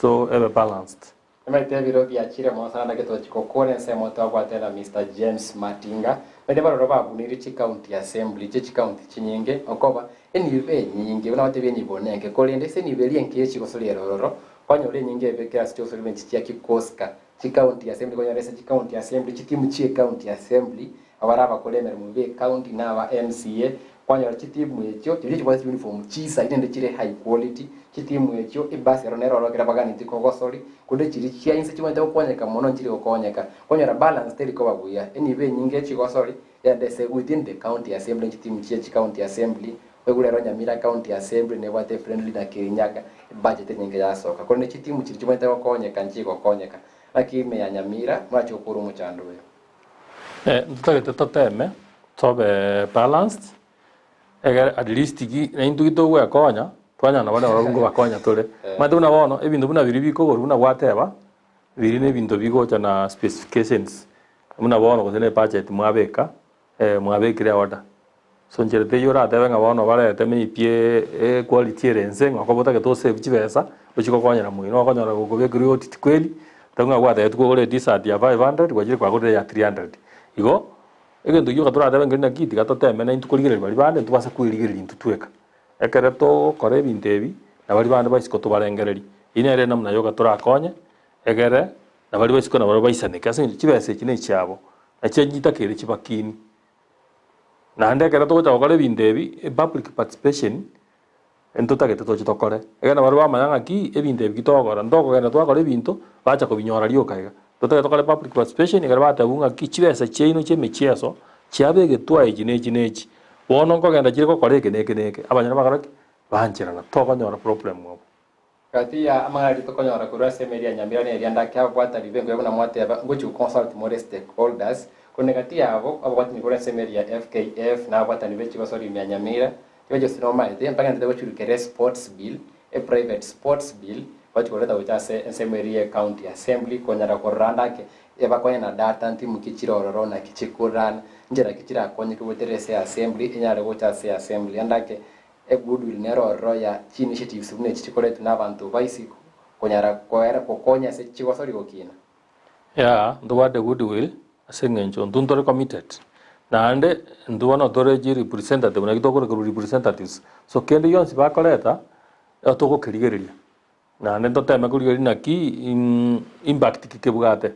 so ebe balanced. Emete ebiro biachire mono sana naki tochi gokora ensemo twabwate na Mister James Matinga. Naende baroro babunire chicounty assembly chie chicounty chinyinge okoba enibo enyinge buna batebia enibo nenke korende ase enibo eria enke ye chigosori ere ororo kwanyora enyinge ebekire ase chigosori buna echi chia kikoska chicounty assembly kwanyora ase chicounty assembly chitimu chie county assembly Abare abakora emeremo b'ecounty na aba MCA, kwanyora chitimu echio chiria chibwate chiuniform chisaine naende chire high quality, chitimu echio ebus ero nero ekero baganetie kogosori, korende chiria chia inse chibwenerete gokonyeka mono nchiri gokonyeka. Kwanyora balance teri koba buya, enibo enyinge echigosori yende ase within the county assembly chitimu chia chicounty assembly, oigure ero Nyamira county assembly nebwate friendly na Kirinyaga, ebudget enyinge yasoka. Korende chitimu chiria chibwenerete gokonyeka nchigokonyeka. Naki ime ya Nyamira morache gokora omochando oyo. Ntotagete toteme tobe balanced, egere at least ki naintwe ki togwekonya, twanyora nabo nabo nkobakonya tore. Omanyete buna bono, ebinto buna biria bikogorwa buna gwateba, biria na ebinto bigocha na specifications, buna bono gose na ebudget mwabeka, mwabekire order. So nchera teiyo oratebe ng'a bono barete maybe equality ere inse ng'a okoba otagete osave chibesa, ochie gokonyera moino, okonyora gokobekerwa otiti kweli, tari ng'a gwatebetigwe ogore etisati ya 500 gwachire kwagorire eya 300. Igo, egento gioka toratebe nkeri naki, tiga toteme naintwe korigereria baria bande ntobase kwerigereria intwe tweka. Ekero togokora ebinto ebi, na baria bande ba isiko tobarengererie. Eyio nere enamuna yoka torakonye, egere na baria ba isiko nabarabwo baisaneke ase eng'encho chibesa echi nechiabo, nachio nchitakeire chibakini. Naende ekero togocha gokora ebinto ebi, epublic participation, ntotagete toche tokore, ekero nabarabwo bamanya ng'aki ebinto ebi ki togokora, ntokogenda twakora ebinto, bacha kobinyora rioka iga. Totagete tokore public participation ekero batebiwa ng'aki chibesa chiaino chia emechieso, chiabegetwa echi na echi na echi, bono nkogenda chire gokora eke na eke na eke, abanyene bakora ki? Bancherana, tokonyora problem abwo. Gati ya amang'ana aria tokonyora korwa ase emeri ya Nyamira neria ndake ababwatani b'engoya buna mwateba ngochia goconsult more stakeholders, korende gati yabo ababwatani korwa ase emeri ya FKF na ababwatani be chigosori ime ya Nyamira tibachi gose nomaete mbagenderete gochurukera esports bill, e private sports bill bachi koreta gocha ase ensemo eria ye county assembly konyara korora ndake ebakonye na data ntimu ki chire ororo naki chikorana nchera ki chirakonyeke goetera ase assembly enyare gocha ase assembly andake Egoodwill nero ororo ya chi-initiatives buna echi chikoretwe n'abanto ba isiko konyara koera gokonya ase chigosori gokina. Yea, ntobwate goodwill ase eng'encho intwe ntore committed, naende intwe bono tore chi representative naki tokorekerwa representatives, so kende gionsi bakoreta, nigo togokerigereria, naende ntoteme korigereria naki impact ki kebwate.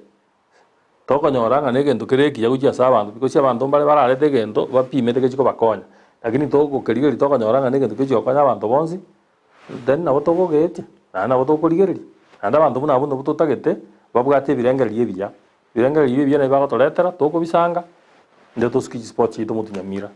Tokonyora ng'a negento kere ekiya gochia ase abanto, because abanto mbare bararete egento bapimete gechi kobakonya, lakini togokerigereria tokonyora ng'a negento kegochia gokonya abanto bonsi, then nabo togogetia, naende nabo tokorigereria. Naende abanto buna abwo nabwo totagete, babwate ebirengererio ebiya, ebirengererio ebiya nabio bagotoretera, tokobisanga, naende tosukie chisport chiaito motwe nyamira.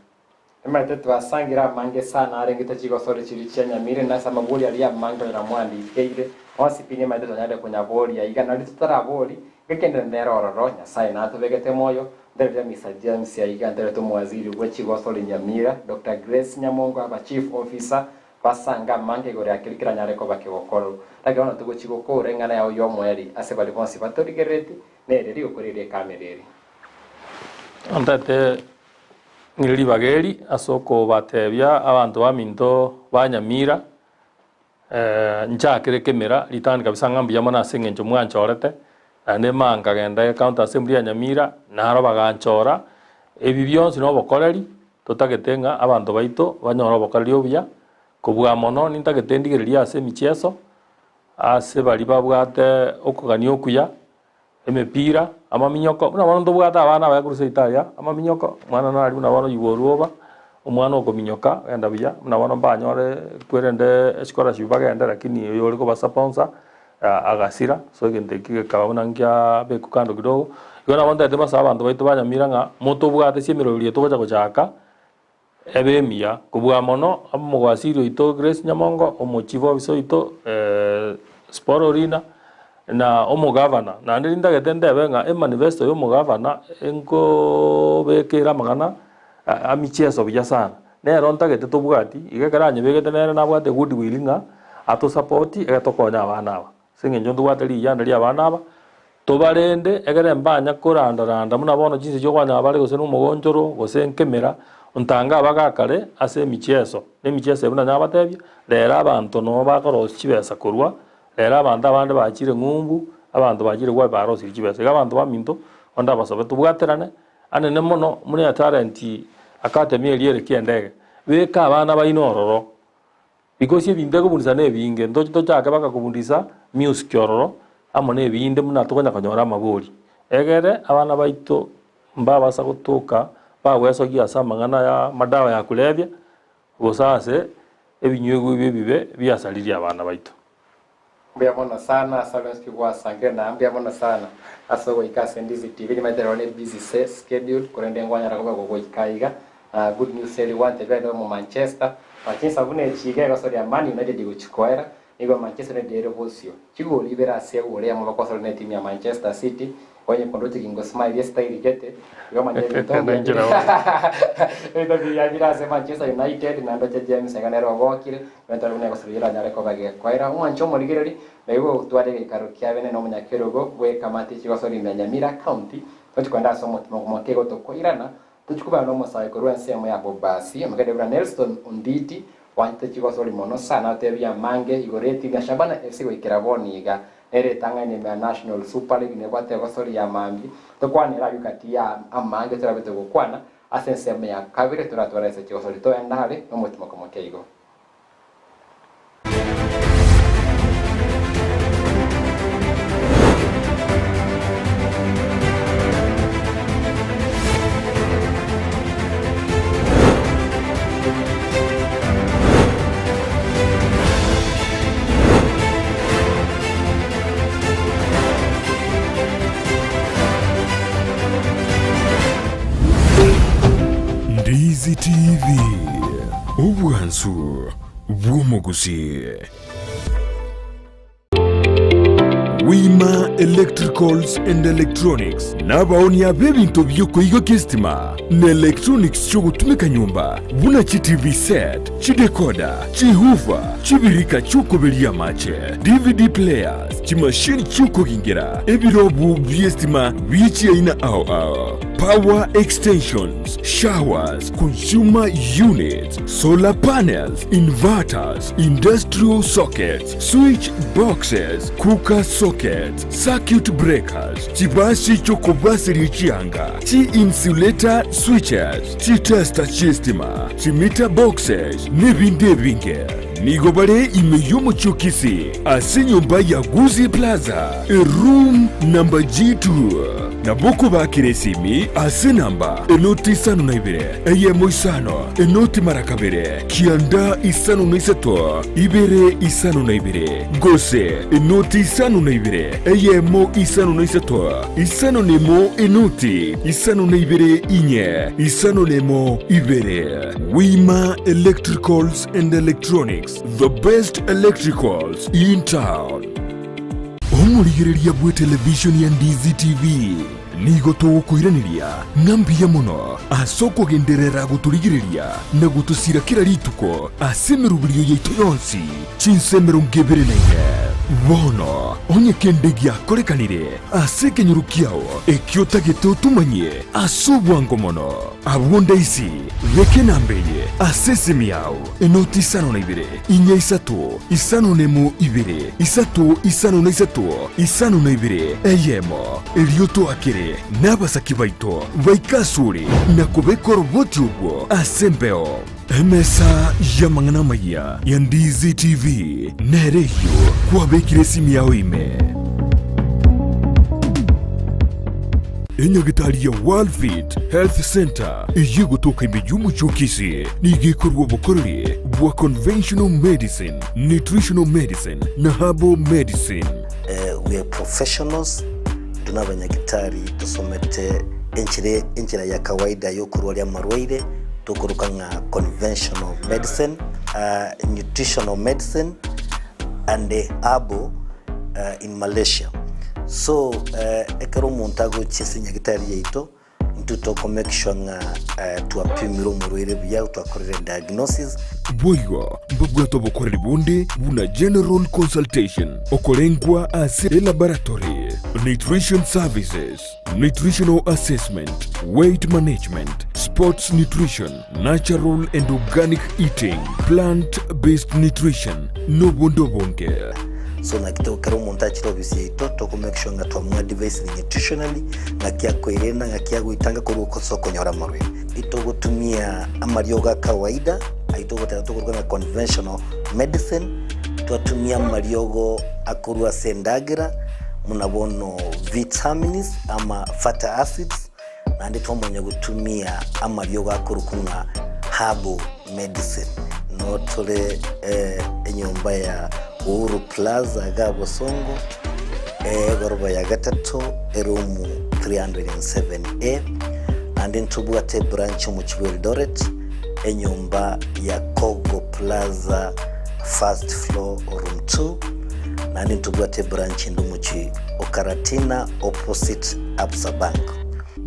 Emanyete twasangire amange sana arengete chigosori chiria chia Nyamira na ase amabori aria amange onyora mwandikeire onsi pi nimanyete tonyare konyaboria iga nario totarabori gekende nere ororo Nyasaye natobegete moyo ntereria Mister James aiga nterete omowaziri bwe chigosori Nyamira Doctor Grace Nyamongo aba chief officer basange amange igoro ya keria keranyare koba kegokorwa lakini bono togochi gokora eng'ana yao yomoerio ase baria bonsi batorigerereti nere rigoko riria ekamera eri. Ntete Ng'ire ribaga eri ase okobatebia abanto baminto ba Nyamira, nchakere kemera ritang'ani kabisa ng'a mbuya mono ase eng'encho mwanchorete, naende manga nkagenda ecounty assembly ya Nyamira, naro baganchora, ebi bionsi na obokoreri, totagete ng'a abanto baito banyore obokoreri obuya, kobua mono nintagete ndigererie ase emicheso, ase baria babwate okogania okuya. Emepira, amaminyoko, buna bono ntobwate abana abaya korwa seito aya, amaminyoko, omwana nare buna bono oywo orwoba, omwana okominyoka ogenda buya, buna bono mbanyore kwerende escholarship bagende lakini oyo ore kobasuponsor agasira, so egento ekio gekaba buna nkiabekwa kando kidogo. Igo nabo ntagete mbasabe abanto baito ba Nyamira ng'a motobwate ase emerori eye togocha gochaka, ebe emiya, kobua mono omogwasiri oito Grace Nyamongo, omochief officer oito Sporo Orina, na omogavana. Naende rintagete ntebe ng'a emanifesto ya omogavana enkobeka ere amang'ana amicheso buya sana. Nero ntagete tobwati, iga ekero anyebegete nere nabwate goodwill ng'a atosupport ekero tokonya abana aba. Ase eng'encho ntobwate riyanda ria abana aba, tobarende ekere mbanya koranda randa buna bono chinse chi'okwanyora bare gose nomogonchoro, gose nkemera, ntange abagakare ase emicheso. Na emicheso eye buna nabatebia, rero abanto noo bakorosia chibesa korwa, rero abanto abande bachire ng'umbu, abanto bachire gwapi barosirie chibesa. Iga abanto baminto, onde abasabe tobwaterane, anene mono buna etalent academy eria ere kiendege, beka abana baino ororo. Because ebinto ekobundisa nebinge, ntoche tochake baka kobundisa music ororo, amo na ebinde buna tokonya konyora amabori. Egere abana baito mbabasa gotoka bagwesogia ase amang'ana ya amadawa ya kulevya, gose ase ebinywegwa ebi ebibe biasaririe abana baito. Mbuya mono sana ase abwo bonsi gwasangire na mbuya mono sana ase ogoika ase Ndizi TV. Nimanyete rero ne busy se schedule korende ngwanyara koba gogoika iga. Na good news eri gwantebia aye nobe mo Manchester. Na chinsa buna echi iga egosoria Man United gochi koera, nigo Manchester United ere bosio. Chigoli ibere ase egoli eyemo bakosoria ne team ya Manchester City. Onye kondoche gingosmile estyle gete, igo omanye ebinto mbuya Nenchera bono. ebinto mbuya bire ase Manchester United, naende oche James iga nere obokire, bentore buna egosoro eranyare koba gekoera. Omwanche omorigereria, naigo gotwara egeikaro kia bene na omonyakerogo bw'ekamati chigosori ime ya Nyamira County, tochi kogenda ase omotimo omoke igo tokoirana, tochi kobana nomosae korwa ensemo ya Bobasi, omogende buna Nelson Onditi, Gwanchete chigosori mono sana otebie amange igoro etimu ya Shabana FC goikera bono iga. Nere etang'ani ime ya National Super League nebwate egosori ya mambia. Tokwanere ayio gati ya amange torabete gokwana ase ensemo ya kabere toratware ase chigosori toende are nomotimoko moke igo. Ndizi TV, obwansu bw'omogusii. Wima Electricals and Electronics nabaonia b'ebinto bi'okoigokia esitima na electronics chi'ogotumeka nyomba buna chi TV set, chidecoder, chihoofer, chibirika chi'okoberia amache, DVD players, chimashini chi'okogingera, ebirobu bi'esitima bie chiaina ao ao, power extensions, showers, consumer units, solar panels, inverters, industrial sockets, Switch boxes, cooker sockets, circuit breakers, chibasi chi'okobaseria chianga, chi-insulator switches, chitester chi'estima, chimeter boxes, n'ebinde ebinge. Nigo bare ime y'omochie o Kisii ase enyomba ya Gusii Plaza, eroom number G2. Nabo okobakera esimi ase enamba enoti isano na ibere, eyemo isano, enoti mara kabere, 953, 252, gose enoti 52, eyemo 53, 51 enoti 52 inye 51 ibere. Wima Electricals and Electronics, the best electricals in town. Omorigereria bw'etelevishoni ya Ndizi TV. Nigo togokoiraneria ng'a mbuya mono ase okogenderera gotorigereria na gotosira kera rituko ase emeroberio yaito yonsi, chinsa 24. Bono, onye kende giakorekanire ase ekenyoro kiao ekio otagete otomanyie ase obwango mono, abwo ndaisi, beka enamba eye ase esimi yao, Enoti 52, inya isato, isano nemo ibere, isato isano na isato, isano na ibere, eyemo. Erio toakere nabasaki baito baike asore na kobeka oroboti orwo ase embeo. Emesa y'amang'ana amayia ya Ndizi TV nere eyio kwabekire esimi yao ime. Enyagitari ya Worldfit Health Centre eyio egotoka ime y'omochie o Kisii nigo ekorua obokoreri bwa conventional medicine, nutritional medicine na herbal medicine. We are professionals, intwe nabanyagitari tosomete enchera enchera ya kawaida yokorwaria amarwaire tokoroka ng'a conventional medicine, nutritional medicine and herbal in Malaysia. So ekero omonto agochia ase enyagitari yaito, Intwe toko make sure ng'a twapimire omorwaire buya, twakorire diagnosis. Boigo mbabwate obokoreri bonde buna general consultation, okorengwa ase elaboratory, nutrition services, nutritional assessment, weight management, sports nutrition, natural and organic eating, plant based nutrition, nobonde obonge. So naki to ekero omonto achire ofisi yaito toko make sure ng'a twamoadvisire nutritionally, ng'aki akoerenda, ng'aki agoitanga korwa ase okonyora amarwaire. Itogotumia amariogo a kawaida, ayio togoteba tokoruga ng'a conventional medicine, twatumia amariogo akorwa ase endagera, buna bono vitamins ama fatty acids, Naende twamanya gotumia amariogo akorokwa ng'a herbal medicine. Noo tore enyomba ya Uhuru Plaza iga Bosongo, egoroba ya gatato, eroom 307A. Naende ntobwate ebranch omochie bwa Eldoret, enyomba ya Kogo Plaza first floor room 2. Naende ntobwate ebranch ende omochie o Karatina opposite Absa Bank.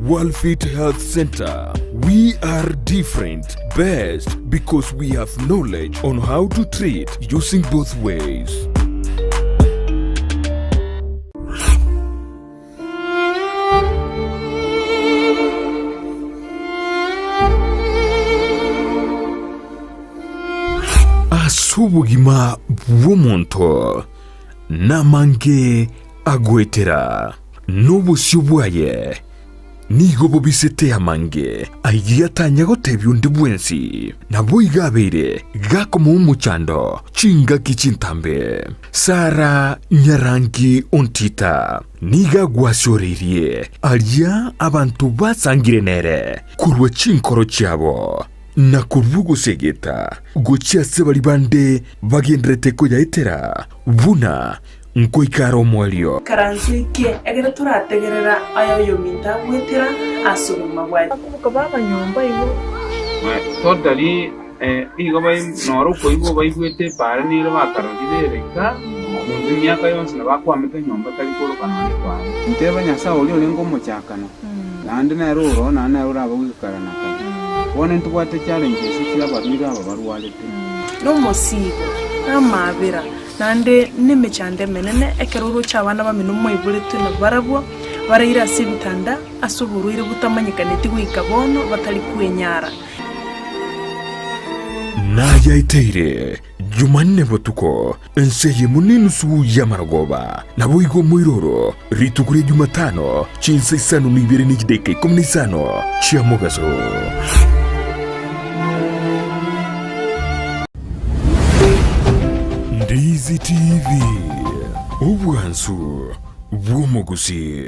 Walfit Health Center, We are different, best because we have knowledge on how to treat using both ways. Ase obogima bw'omonto namange agoetera, na obosio bwaye nigo bobisete amange ayio atanya gotebia onde bwensi. Naboigo abeire gakomoa omochando chingaki chintambe. Sara nyarangi ontita nigo agwasioreirie aria abanto basangire nere korwa chinkoro chiabo, na korwa ogosegeta gochia ase baria bande bagendererete koyaetera, buna nkoika are omoerio. Ikaranso eke, ekero torategerera aya oyominto agwetera ase obogima bwaye. Bakoboka b'abanyomba igo. Totally igo noro okoigwa baigwete epaara nere bakarorire ere iga, monto emiaka yonsi nabo akwamete nyomba tari koroka nonya epaara. Nteba Nyasae oria orenge omochakano, naende nere oroo, naende nere orabe goika kare na kare. Bono ntobwate challenges chi'abarwaire aba barwarete. Nomosiibo, na amaabera, naende nemechando emenene, ekero oroche abana bamino mwaiboretwe nabarabwo, baraire ase ebitanda ase oborwaire botamanyekaneti goika bono, batari kwenyara. Nayaeteire Jumanne botuko, ense eyemo nenusu y'amarogoba, naboigo omoiroro rituko ria Jumatano chinsa isano na ibere ne chidaeka ikomi na isano chia mogaso. Ndizi TV, obwansu bw'omogusii.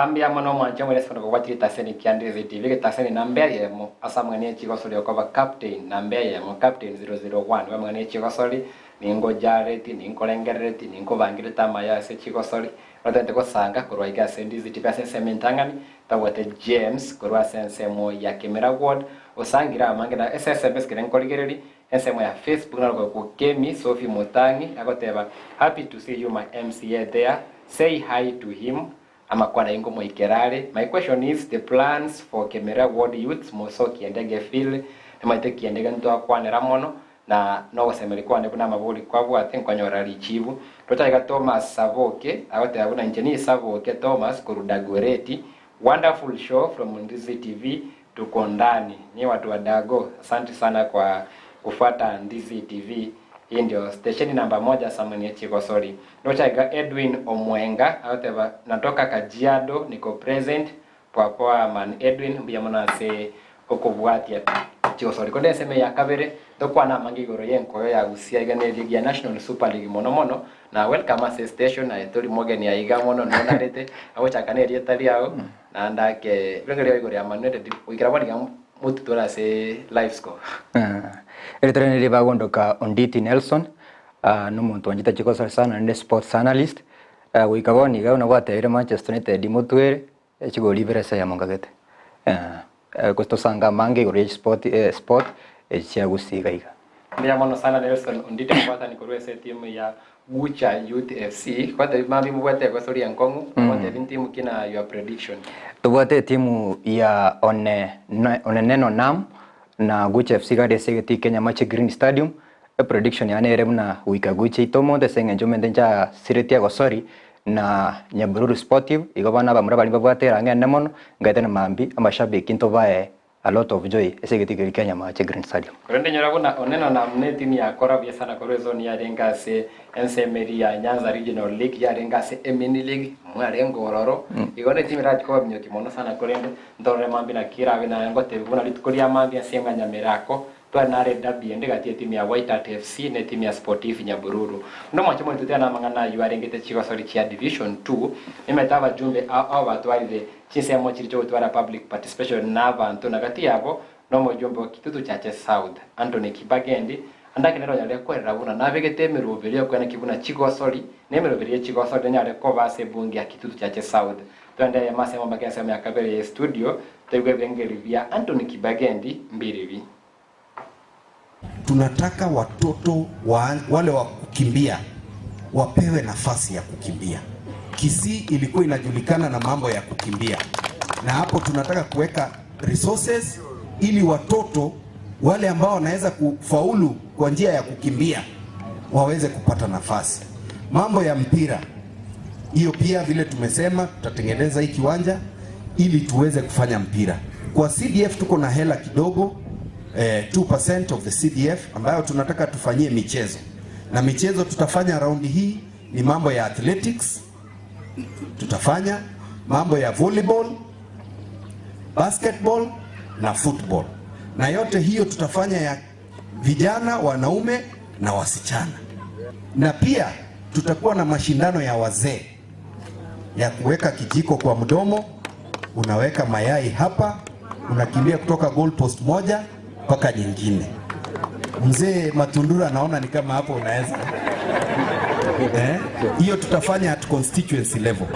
Mbuya mono omwanche omoresi onde kobwatia egetaseni kia Ndizi TV, egetaseni namba eyemo ase amang'ana ye chigosori okoba captain namba eyemo, captain 001 bw'amang'ana ye chigosori, ningojareti, ninkorengerereti, ninkobangirete amaya ase chigosori, otagete gosanga korwa iga ase Ndizi TV ase ensemo entang'ani, tobwate James korwa ase ensemo ya Kimera Ward, osangire amange na ase SMS kere nkorigereria, ensemo ya Facebook naro korokwa Kemi Sophie Mutang'i agoteba, Happy to see you my MCA there, Say hi to him, amakwana ayio nkomoikera are, My question is the plans for Kemera ward youths mosokie ndege Phil, nimanyete kiendege ntwakwanera mono na nogosemeria kwane buna amabori kwabwate nkonyora richibu. Tochake Thomas Saboke agoteba buna inche ni Saboke Thomas korwa Dagoretti, wonderful show from Ndizi TV tuko ndani nyi watu wa Dago asante sana kwa kufuata Ndizi TV hii ndio stesheni namba moja Samuel Chigosori Ndochaiga Edwin Omwenga agoteba natoka Kajiado niko present poa poa man Edwin mbuya mono ase okobwatia chigosori konde ensemo ya kabere tokwana amange igoro yenkoyo ya Gusii iga ne league ya National Super League mono mono na welcome ase station aye tori mogeni aiga mono nonarete agochaka na erieta riao naende ake rirorio igoro ya Man United goikera bono iga motutore ase live score. Erieta riane ribagondoka Onditi Nelson, nomonto oanchete chigosori sana naende sports analyst, goika bono iga buna gwatebire Manchester United motwere, chigori ibere ase eyemo nkagete. Gose tosange amange igoro ya chisport sport echi chia gusii iga iga. Mbuya mono sana Nelson Onditi omobwatani korwa ase etimu ya Gucha Youth FC. Gwatebi mambia mobwate egosori enkong'u, gwatebi ntimu ki na your prediction? Tobwate etimu ya One Oneneno Nam na Gucha FC gari ase egetii kia Nyamache Green Stadium. Eprediction yane ere buna goika Gucha ite omonto ase eng'encho omanyete nchasiretie egosori na Nyabururu Sportive, igo bono abamura baria mbabwate erang'o enene mono, ngaete na mambia amashabiki ntobae a lot of joy ase egetii keria kia Nyamache Green Stadium. Korende inyora buna Oneno Nam netimu yakora buya sana korwa ezoni yarenge ase ensemo eria ya Nyanza Regional League yarenge ase emini league mwarenge ororo igo netimu erachi koba minyoki mono sana korende ntorore mambia naki erabe naye ngotebi buna rituko ria mambia ase eng'anya merako. Tware nare edabi ende gati y'etimu ya White Hart FC na etimu ya Sportif Nyabururu. Buna omwanche moritutera namang'ana ayio arengete chigosori chia Division 2, nimanyete abajumbe ao ao batwarire chinsemo chiria chiogotwara public participation na abanto na gati yabo nomojumbe o Kitutu Chache South, Anthony Kibagendi, ande ake nere onyarire kwerera buna nabegete emeroberi yokoeneki buna chigosori na emeroberi ye chigosori nenyare koba ase ebunge ya Kitutu Chache South. Twende eyemo ase eyemo mpaka ensemo ya kabere ye estudio toigwe ebirengererio bia Anthony Kibagendi mbiribi. Tunataka watoto wa, wale wa kukimbia wapewe nafasi ya kukimbia. Kisii ilikuwa inajulikana na mambo ya kukimbia, na hapo tunataka kuweka resources ili watoto wale ambao wanaweza kufaulu kwa njia ya kukimbia waweze kupata nafasi. Mambo ya mpira hiyo pia vile tumesema tutatengeneza hii kiwanja ili tuweze kufanya mpira. Kwa CDF tuko na hela kidogo 2% of the CDF ambayo tunataka tufanyie michezo, na michezo tutafanya raundi hii ni mambo ya athletics, tutafanya mambo ya volleyball, basketball na football, na yote hiyo tutafanya ya vijana, wanaume na wasichana, na pia tutakuwa na mashindano ya wazee ya kuweka kijiko kwa mdomo, unaweka mayai hapa, unakimbia kutoka goal post moja mpaka nyingine. Mzee Matundura naona ni kama hapo unaweza eh? Hiyo tutafanya at constituency level,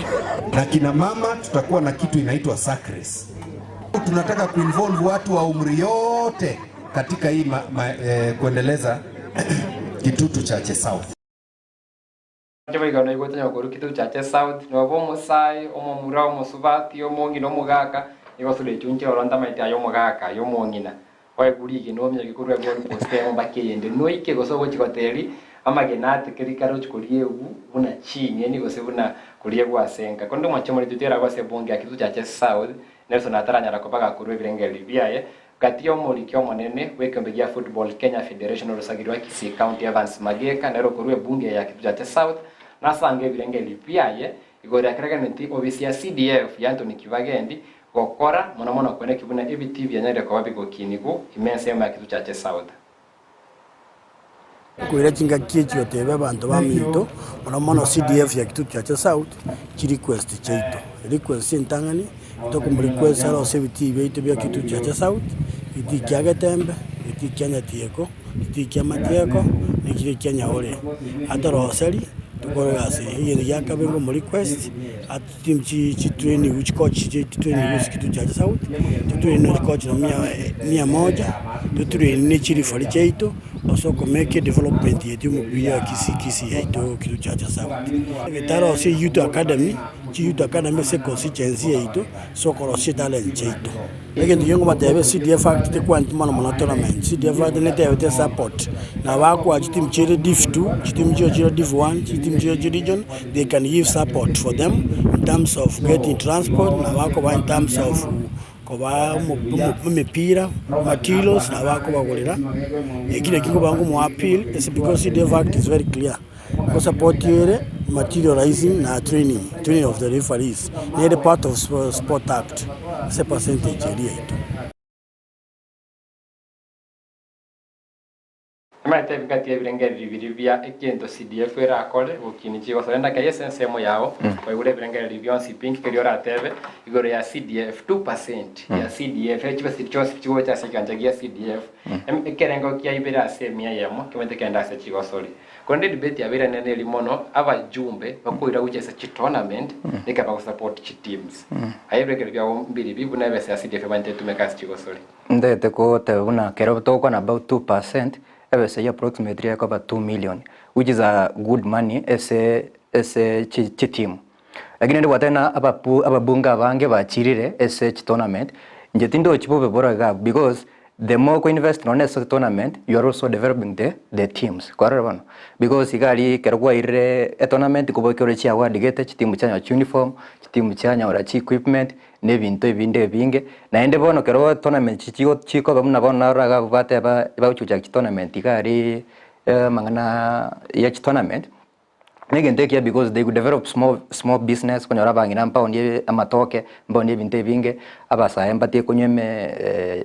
na kina mama tutakuwa na kitu inaitwa sack race. Tunataka kuinvolve watu wa umri yote katika hii kuendeleza Kitutu Chache South. Inche boigo naigwete onye okorwa Kitutu Chache South, noba omosae, omomura, omosubati, omong'ina, omogaka, nigo osore echunche oro ntamaeti aye omogaka, aye omong'ina, oegwe rigena ominyoke korwa egoal post eyemo mpaka eyende, noike gose ogochi gotebia amagena atekeri kare ochi koriegwa buna ching'eni gose buna koriegwa ase enka. Korende omwanche omorito tiaragwa ase ebunge ya Kitutu Chache South, Nelson ataranyara koba gakorwa ebirengererio biaye, Gati y'omoriki omonene bw'ekeombe gia Football Kenya Federation orosagi rwa Kisii County Evans Mageka nere okorua ebunge ya Kitutu Chache South nasange ebirengererio biaye igoro ya keregeneti obisi ya CDF ya Anthony Kibagendi gokora mono mono kweneki buna ebitii bianyarire koba bigokinigwa ime ensemo ya Kitutu Chache South. Nkoira chingaki echi gotebia abanto baminto, mono mono CDF ya Kitutu Chache South, chi request chiaito. Request entang'ani, tokomo request arose ebitii biaito bia Kitutu Chache South, egetii kia Getembe, egetii kia Nyatieko, egetii kia Matieko, na ekere kia Nyaore. Atoroseri, tokore egasi eye. Egento gia kabere nkomo request, atoteam chi chitrainiwe chicoach chitrainiwe ase Kitutu Chache South, totrainiwe chicoach mia mia moja, totrainiwe ne chirefari chiaito. Ase okomeka edevelopment yaito y'omobira ya Kisii Kisii yaito Kitutu Chache South. Egetaro ase Youth Academy, chi Youth Academy ase econstituency yaito ase okorosia etalent chiaito. Egento ekiya nkobatebia CDF Act tekwaneti mono mono tournament, CDF Act netebete esupport na bakoa chitimu chire div two, chitimu chire chire div one, chitimu chire chire region, they can give support for them in terms of getting transport na bakoba in terms of Kobaa emepira, materials nabo akobagorera, eki nakio nkobaa nkomoa appeal ase because CDF act is very clear, ngosupport ere materializing na training, training of the referees, nere part of sport act ase percentage eria yaito. Nimanyete ebigati ebirengererio biria bia egento CDF erakore gokinia chigosora endaka eye ase ensemo yao koigure ebirengererio bionsi pi inki keria oratebe igoro ya CDF 2% ya CDF ere chibesa chionsi chigocha ase ekigancha gia CDF ekerengo kia ibere ase emia eyemo kimanyete kegende ase chigosori korende edebate yabeire nene eri mono abajumbe bakoira gochia ase chitournament neke bagosupport chiteams aye ebirengererio biago mbiribi buna ebesa ya CDF emanyete etumeke ase chigosori. Ntagete goteba buna kero togokwana about 2%, ebesa eyio approximately ekoba 2 million, which is a good money ase ase chi chitimu. Lakini rende gwateba na ababu ababunge abange bachirire ase chitournament, inche tindochi bobe bore iga abwo because the more okoinvest nonye ase tournament, you are also developing the the teams, kwarora bono? Because iga aria ekero kwairire etournament nkoboka ore chiaward gete, chitimu chianyora chiuniform, chitimu chianyora chiequipment, na ebinto ebinde ebinge, naende bono ekero tournament chigo chikoba buna bono narora iga abwo bateba bagochi gochaka chitournament iga aria amang'ana ya chitournament, Na egento ekiya because they could develop small small business okonyora abang'ina mpaonie amatoke, mpaonie ebinto ebinge, abasae mbatige konywa eme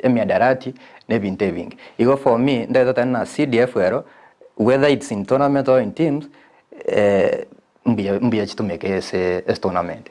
emiadarati, na ebinto ebinge. Igo for me, ntagete goteba ng'a CDF ero, whether it's in tournament or in teams, mbuya mbuya chitumeke ase ase tournament.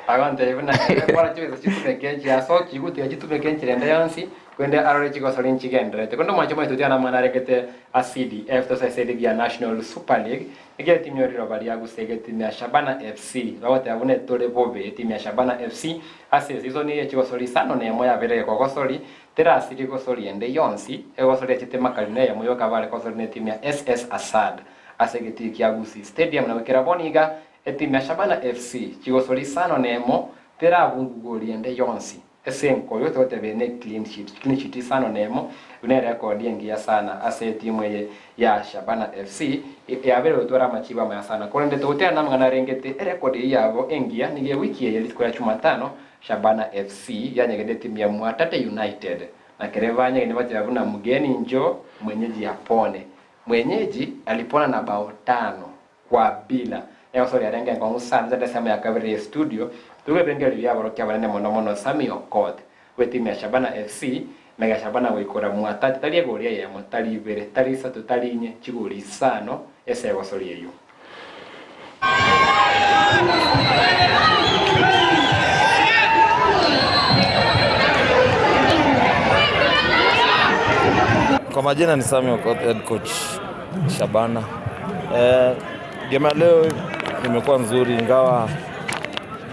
Agontebia buna ere bono chibesa chitumeke chiasokiigwe gotiga chitumeke enchera ende yonsi, korende arore chigosori nchigendererete. Korende omwancho omonene totiga namang'ana aregete ase CDF tosoe ase eligi ya National Super League, ekiagera etimu ya riroba ria Gusii egetimu ya Shabana FC bagoteba buna etore bobe etimu ya Shabana FC ase esisoni eye chigosori isano na emo yabeire egekogosori terasirie gosori ende yonsi, egosori echete makari na eyemo yoka bare gosori na etimu ya SS Assad ase egetii kia Gusii Stadium na goikera bono iga Etimu ya Shabana FC chigosori isano na emo terabungu goli ende yonsi ase enkoyo togoteba ne clean sheet, clean sheet isano na emo buna erekodi engiya sana ase etimu eye ya Shabana FC yabeire gotwara amachibu amaya sana korende togotera namang'ana arengete erekodi eyio yabo engiya nigo ewiki eye rituko ria Jumatano Shabana FC yanyegete etimu ya Mwatate United na kere banyegete bateba buna mgeni njoo mwenyeji apone mwenyeji alipona na bao tano kwa bila. Egosori yarenge enkong'u sana ase ensemo ya kabere ye studio, toigwe ebirengererio bi'aborokia abanene mono mono Sammy Okoth bw'etimu ya Shabana FC, mega Shabana goikora Mwatate tari egori eyemo, tari ibere, tari isato, tari inye, chigori isano ase egosori eyio. Kwa majina ni Sammy Okoth, head coach Shabana. Eh, game ya leo imekuwa nzuri ingawa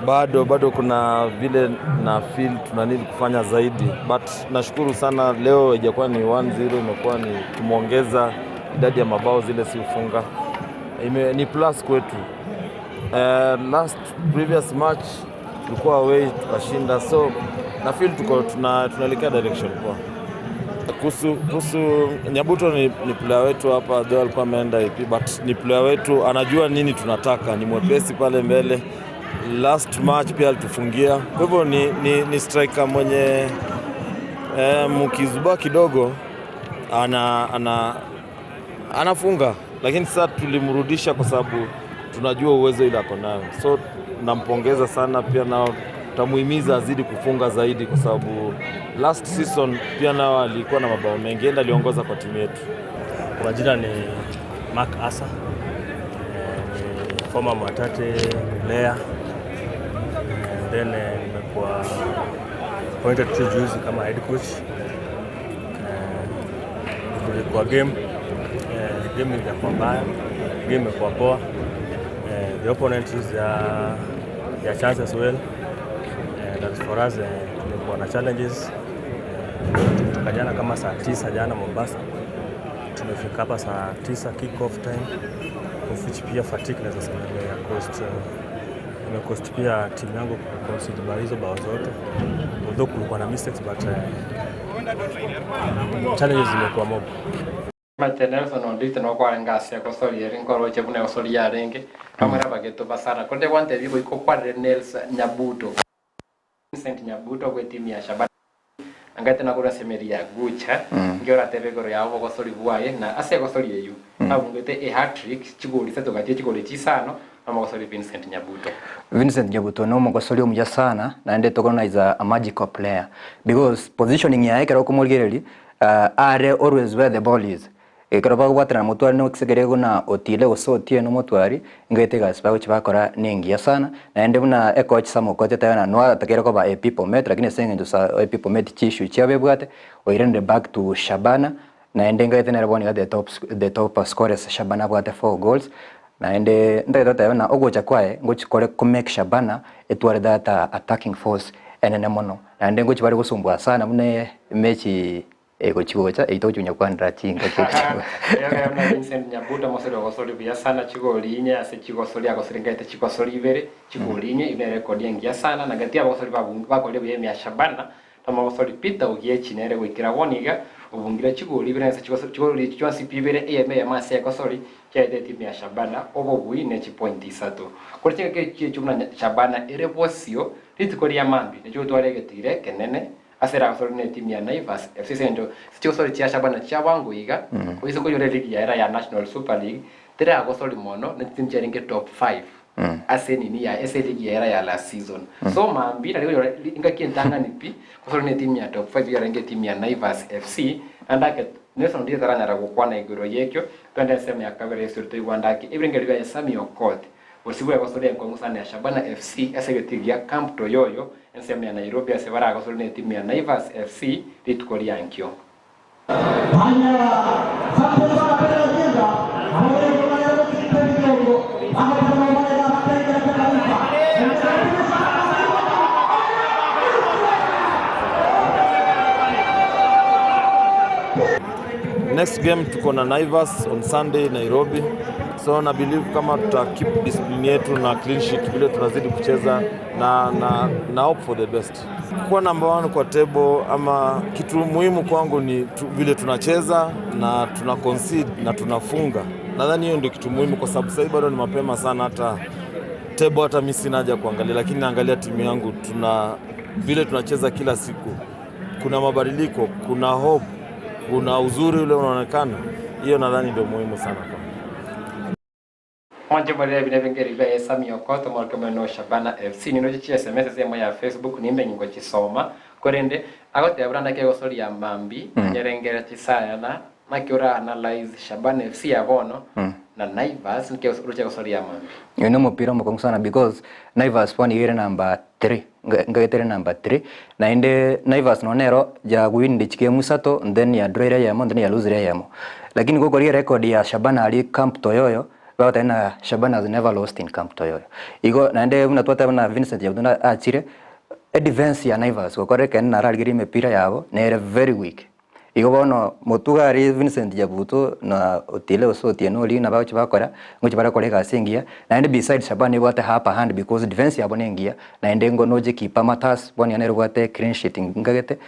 bado bado kuna vile na feel tuna need kufanya zaidi, but nashukuru sana leo haijakuwa ni 1-0, imekuwa ni tumeongeza idadi ya mabao zile si ufunga Ime, ni plus kwetu. Eh, last previous match tulikuwa away tukashinda, so na feel tuko tuna tunaelekea direction poa. Kuhusu kuhusu Nyabuto ni, ni player wetu hapa, though alikuwa ameenda IP but ni player wetu, anajua nini tunataka, ni mwepesi pale mbele. Last match pia alitufungia, kwa hivyo ni, ni, ni striker mwenye eh, mkizubaa kidogo ana, ana anafunga, lakini sasa tulimrudisha kwa sababu tunajua uwezo ile ako nayo, so nampongeza sana pia nao tamuhimiza azidi kufunga zaidi, kwa sababu last season pia nao alikuwa na mabao mengi, yeye ndiye aliongoza kwa timu yetu. Kwa majina ni Mark Asa, ni former Mwatate player and then nimekuwa appointed tu juzi kama head coach. Kulikuwa game game ilijakuwa mbaya, game imekuwa poa. The opponent used their chances well. And as for us tumekuwa na challenges. Tumetoka jana kama saa 9 jana Mombasa, tumefika hapa saa 9 kick off time, of which pia fatigue naweza sema ime cost pia timu yangu concede bao hizo bao zote, although kulikuwa na mistakes but challenges zimekuwa mob. Mate Nelson Onditi nokwarenge ase egosori ere nkoroche buna egosori yarenge bamwe abageto basana konde gwantebia goika okwarire Nelson Nyabuto Vincent Nyabuto bwe timu ya Shabana angate nakuru ase emeri ya Gucha nki oratebe igoro ya obogosori bwaye na ase egosori eyio abungete e hat-trick chigori isato gati chigori chisano na omogosori Vincent Nyabuto. Vincent Nyabuto no omogosori omuya sana naende tokona is a magical player because positioning yaye ekero okomorigereria are always where the ball is. Ekero bagobwatana na motwari no ekisekere buna otile gose otieno omotwari ngaete egasi bagochi bakora na engiya sana naende buna ecoach Sam Okoth eteba no atakere koba a people mate lakini ase eng'encho sa a people mate chiissue chiabo ebwate oiranire back to Shabana naende ngaete nere bono iga the top scorers Shabana abwate 4 goals naende ntagete goteba buna ogocha kwaye ngochi kore ko make Shabana etware that attacking force enene mono naende ngochi bare gosumbua sana buna emechi egochi gocha eito gochi kwanera chinga Eyo Vincent Nyabuto mosori ogosori buya sana chigori inye ase chigosori agosori ngaete chigosori ibere chigori inye ine rekodi engiya sana na gati abagosori bakorire buya emia Shabana namagosori Peter Ogiechi nere goikera boniga obungire chigori ibere ase chigosori chigori chionsi pi ibere eyemo eyemo ase egosori chiaete etimu ya Shabana obobui ne chipoint isato kore chingaki chiechio buna Shabana ere bosio rituko ria mambi nechio egetire ekenene ase eragosori na etimu ya Naivas FC sento chigosori chia Shabana chia bwango iga oise koyora eligi yaera ya National Super League. Teragosori mono ne chitimu chiarenge top 5 ase enini ya ase eligi ya era ya last season. So mambia nari konyora engaki entang'ani pi gosori ne etimu ya top 5 yarenge etimu ya Naivas FC naende ake Nelson Odinga taranyara gokwana igoro yekio twende ensemo ya kabere esuri toigwa ndaki ebirengererio biaye Sammy Okoth gose bwegosori enkong'u sana ya Shabana FC ase egetii gia Camp Toyoyo ensemo ya Nairobi ase baragosori ne etimu ya Naivas FC rituko ria nkio. Next game tuko na Naivas on Sunday Nairobi, so na believe kama tuta keep discipline yetu na clean sheet vile tunazidi kucheza na, na, na hope for the best. Kuwa number one kwa table ama kitu muhimu kwangu ni tu, vile tunacheza na tuna concede na tunafunga. Nadhani hiyo ndio kitu muhimu, kwa sababu sasa bado ni mapema sana, hata table hata mimi sina haja kuangalia, lakini naangalia timu yangu, tuna vile tunacheza kila siku, kuna mabadiliko, kuna hope, kuna uzuri ule unaonekana. Hiyo nadhani ndio muhimu sana kwangu. Mwanche morere buna ebingeri bia Sammy Okoth, omorokia omonene o Shabana FC. Ninoche chi sms ase emo ya Facebook nimbe ngochisoma, korende agoteba buna naki egosoria mambi nyerengere chisayana naki ora analyze Shabana FC ya bono na Naivas naki oroche egosoria mambi. Oyo nomopira omokong'u sana because Naivas bono iga ere number three, ngagete ere number three, naende Naivas nonye nero yawinire chigame isato then yadrawire eyemo then yalosire eyemo. Lakini gokorigia record ya Shabana aria Camp Toyoyo, Bagoteba ng'a Shabana has never lost in Camp Toyoyo. Igo naende buna twateba buna Vincent Jabutunda achire, edefense ya Naivas gokora ekero nararigereria emepira yabo nere very weak. Igo bono motuga aria Vincent Jabuto na Otile gose Otieno oria nabagochi bakora, ngochi barakora egasi engiya, naende besides Shabana ebwate upper hand because defense yabo nengiya, naende ngo noche keeper Mathaas bono nere obwate clean sheet nkagete,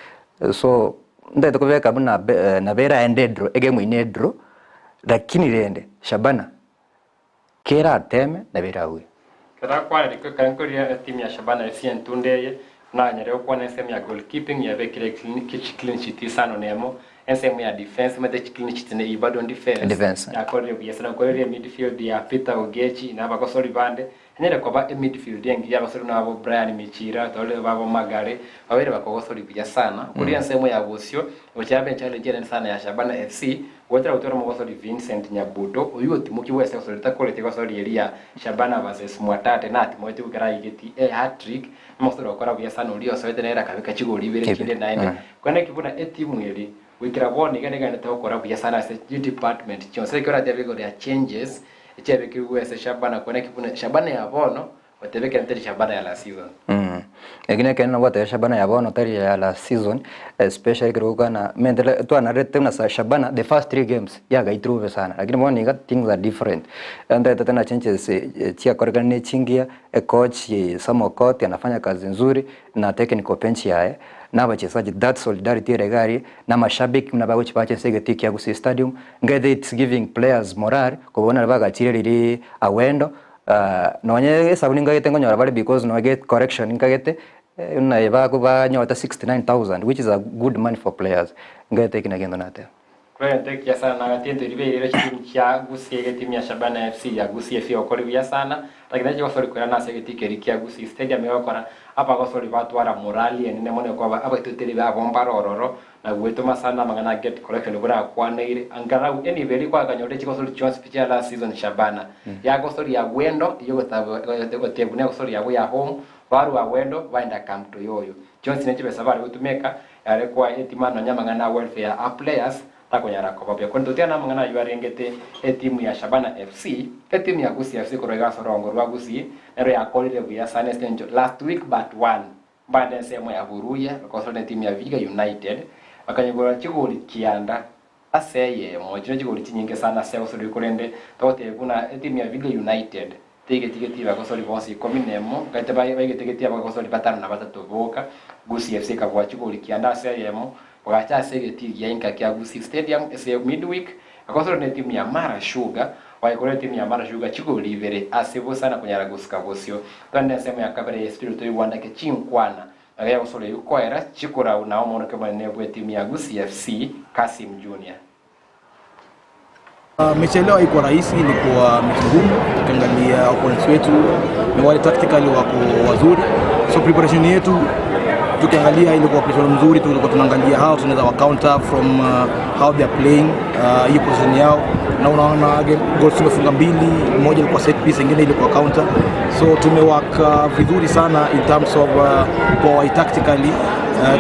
so ntagete kobeka buna nabo eraende edraw, egame eywo ne edraw. Lakini rende Shabana kera ateme nabo eragwe. Kerakwane riko ekero nkoria etimu ya Shabana FC entunde eye, nanyare gokwana ensemo ya goalkeeping yabekire clean sheet isano nemo, ensemo ya defense omanyete chi clean sheet ne bado defense Defense. yakorire buya sana nkorerie midfield ya Peter Ogechi na abagosori bande enyare koba emidfield engiya abasori nabo Brian Michira tore babo Magare babere bakogosori buya sana koria ensemo ya bosio gochia abe challenge enene sana ya Shabana FC Goetera gotwara omogosori Vincent Nyabuto, oyio otimokia bw'ense gosori takoreti gosori eria Shabana vs Mwatate natimogetie gokera aigeti e hat-trick nomogosori ogokora buya sana oria osoete nere akabeka chigori ibere chinde naende korende ki buna etimu eri goikera bono iga negenderete gokora buya sana ase chidepartment chionsi ekero oratebe igoro ya changes echiabekirwe ase Shabana korende ki buna Shabana ya bono Otebe ekero teri Shabana ya last season. Lakini ekeene nabo gwateba Shabana ya bono tari ya last season especially ekero gokwana mentally twanarete buna sa Shabana the first three games yagaitire bobe sana lakini bono iga things are different ntagete tena changes chiakorekana ne chingiya ecoach Sam Okoth anafanya kazi nzuri na technical bench yaye na abachesaji that solidarity ere iga aria na amashabiki buna bagochi bache ase egetii kia Gusii Stadium ngethe it's giving players morale kobona bagachire riria awendo Nonye esabuni nkagete nkonyora bare because nonya get correction nkagete buna bago banyorete 69,000 which is a good money for players nkagete eki nakio egento nateba. Korende ekiya sana nagati ento ribe rire chitimu chia Gusii egetimu ya Shabana FC ya Gusii FC egokora buya sana lakini nachi gosori koirana ase egetii keria kia Gusii Stadium egokora abagosori batwara morali enene mono ekoba abaitoteri babo mbare ororo Na gwetoma sana amang'ana a gate collection buna akwaneire angalau enibo eria kwakanyorire chigosori chionsi pi chia last season Shabana yagosori ya gwendo eyio gotebwa negosori yabo ya home barwa gwendo baenda camp toyoyo chionsi ne chibesa bare gotumeka yare koa etima nonya amang'ana a welfare a players takonyara koba buya korende totiga namang'ana ayio arengete etimu ya Shabana FC etimu ya Gusii FC korwa iga ase orongo rwa Gusii nero yakorire buya sana ase eng'encho last week but one Mbande ensemo ya Buruya bakosora netimu ya Vihiga United bakanyegora chigori kianda ase eyemo. Echio nechigori chinyinge sana ase ogosori korende togotebia buna etimu ya Vihiga United teigetigeti bagosori bonsi ikomi nemo gaete baigetigeti abagosori batano na batato boka. Gusii FC ekabua chigori kianda ase eyemo bagacha ase egetii gia inka kia Gusii Stadium ase midweek bakosora netimu ya Mara Sugar Baikora etimu ya Mara Sugar chigori ibere ase bosa na konyara gosika bosio. Twende ensemo ya kabere ye studio toigwanake chinkwana magega ya gosora eyio koera chikorau na omorokia omonene bw'etimu ya Gusii FC Kassim Junior. Mechi ya leo haikuwa rahisi, ilikuwa mechi ngumu. Ukiangalia opponents wetu ni wale tactically wako wazuri, so preparation yetu tukiangalia ilikuwa preparation mzuri, tulikuwa tunaangalia how tunaweza wa counter from how they are playing hiyo position yao, na unaona goals tumefunga mbili, moja ilikuwa set piece, ingine ilikuwa counter, so tumework vizuri sana in terms of kwa tactically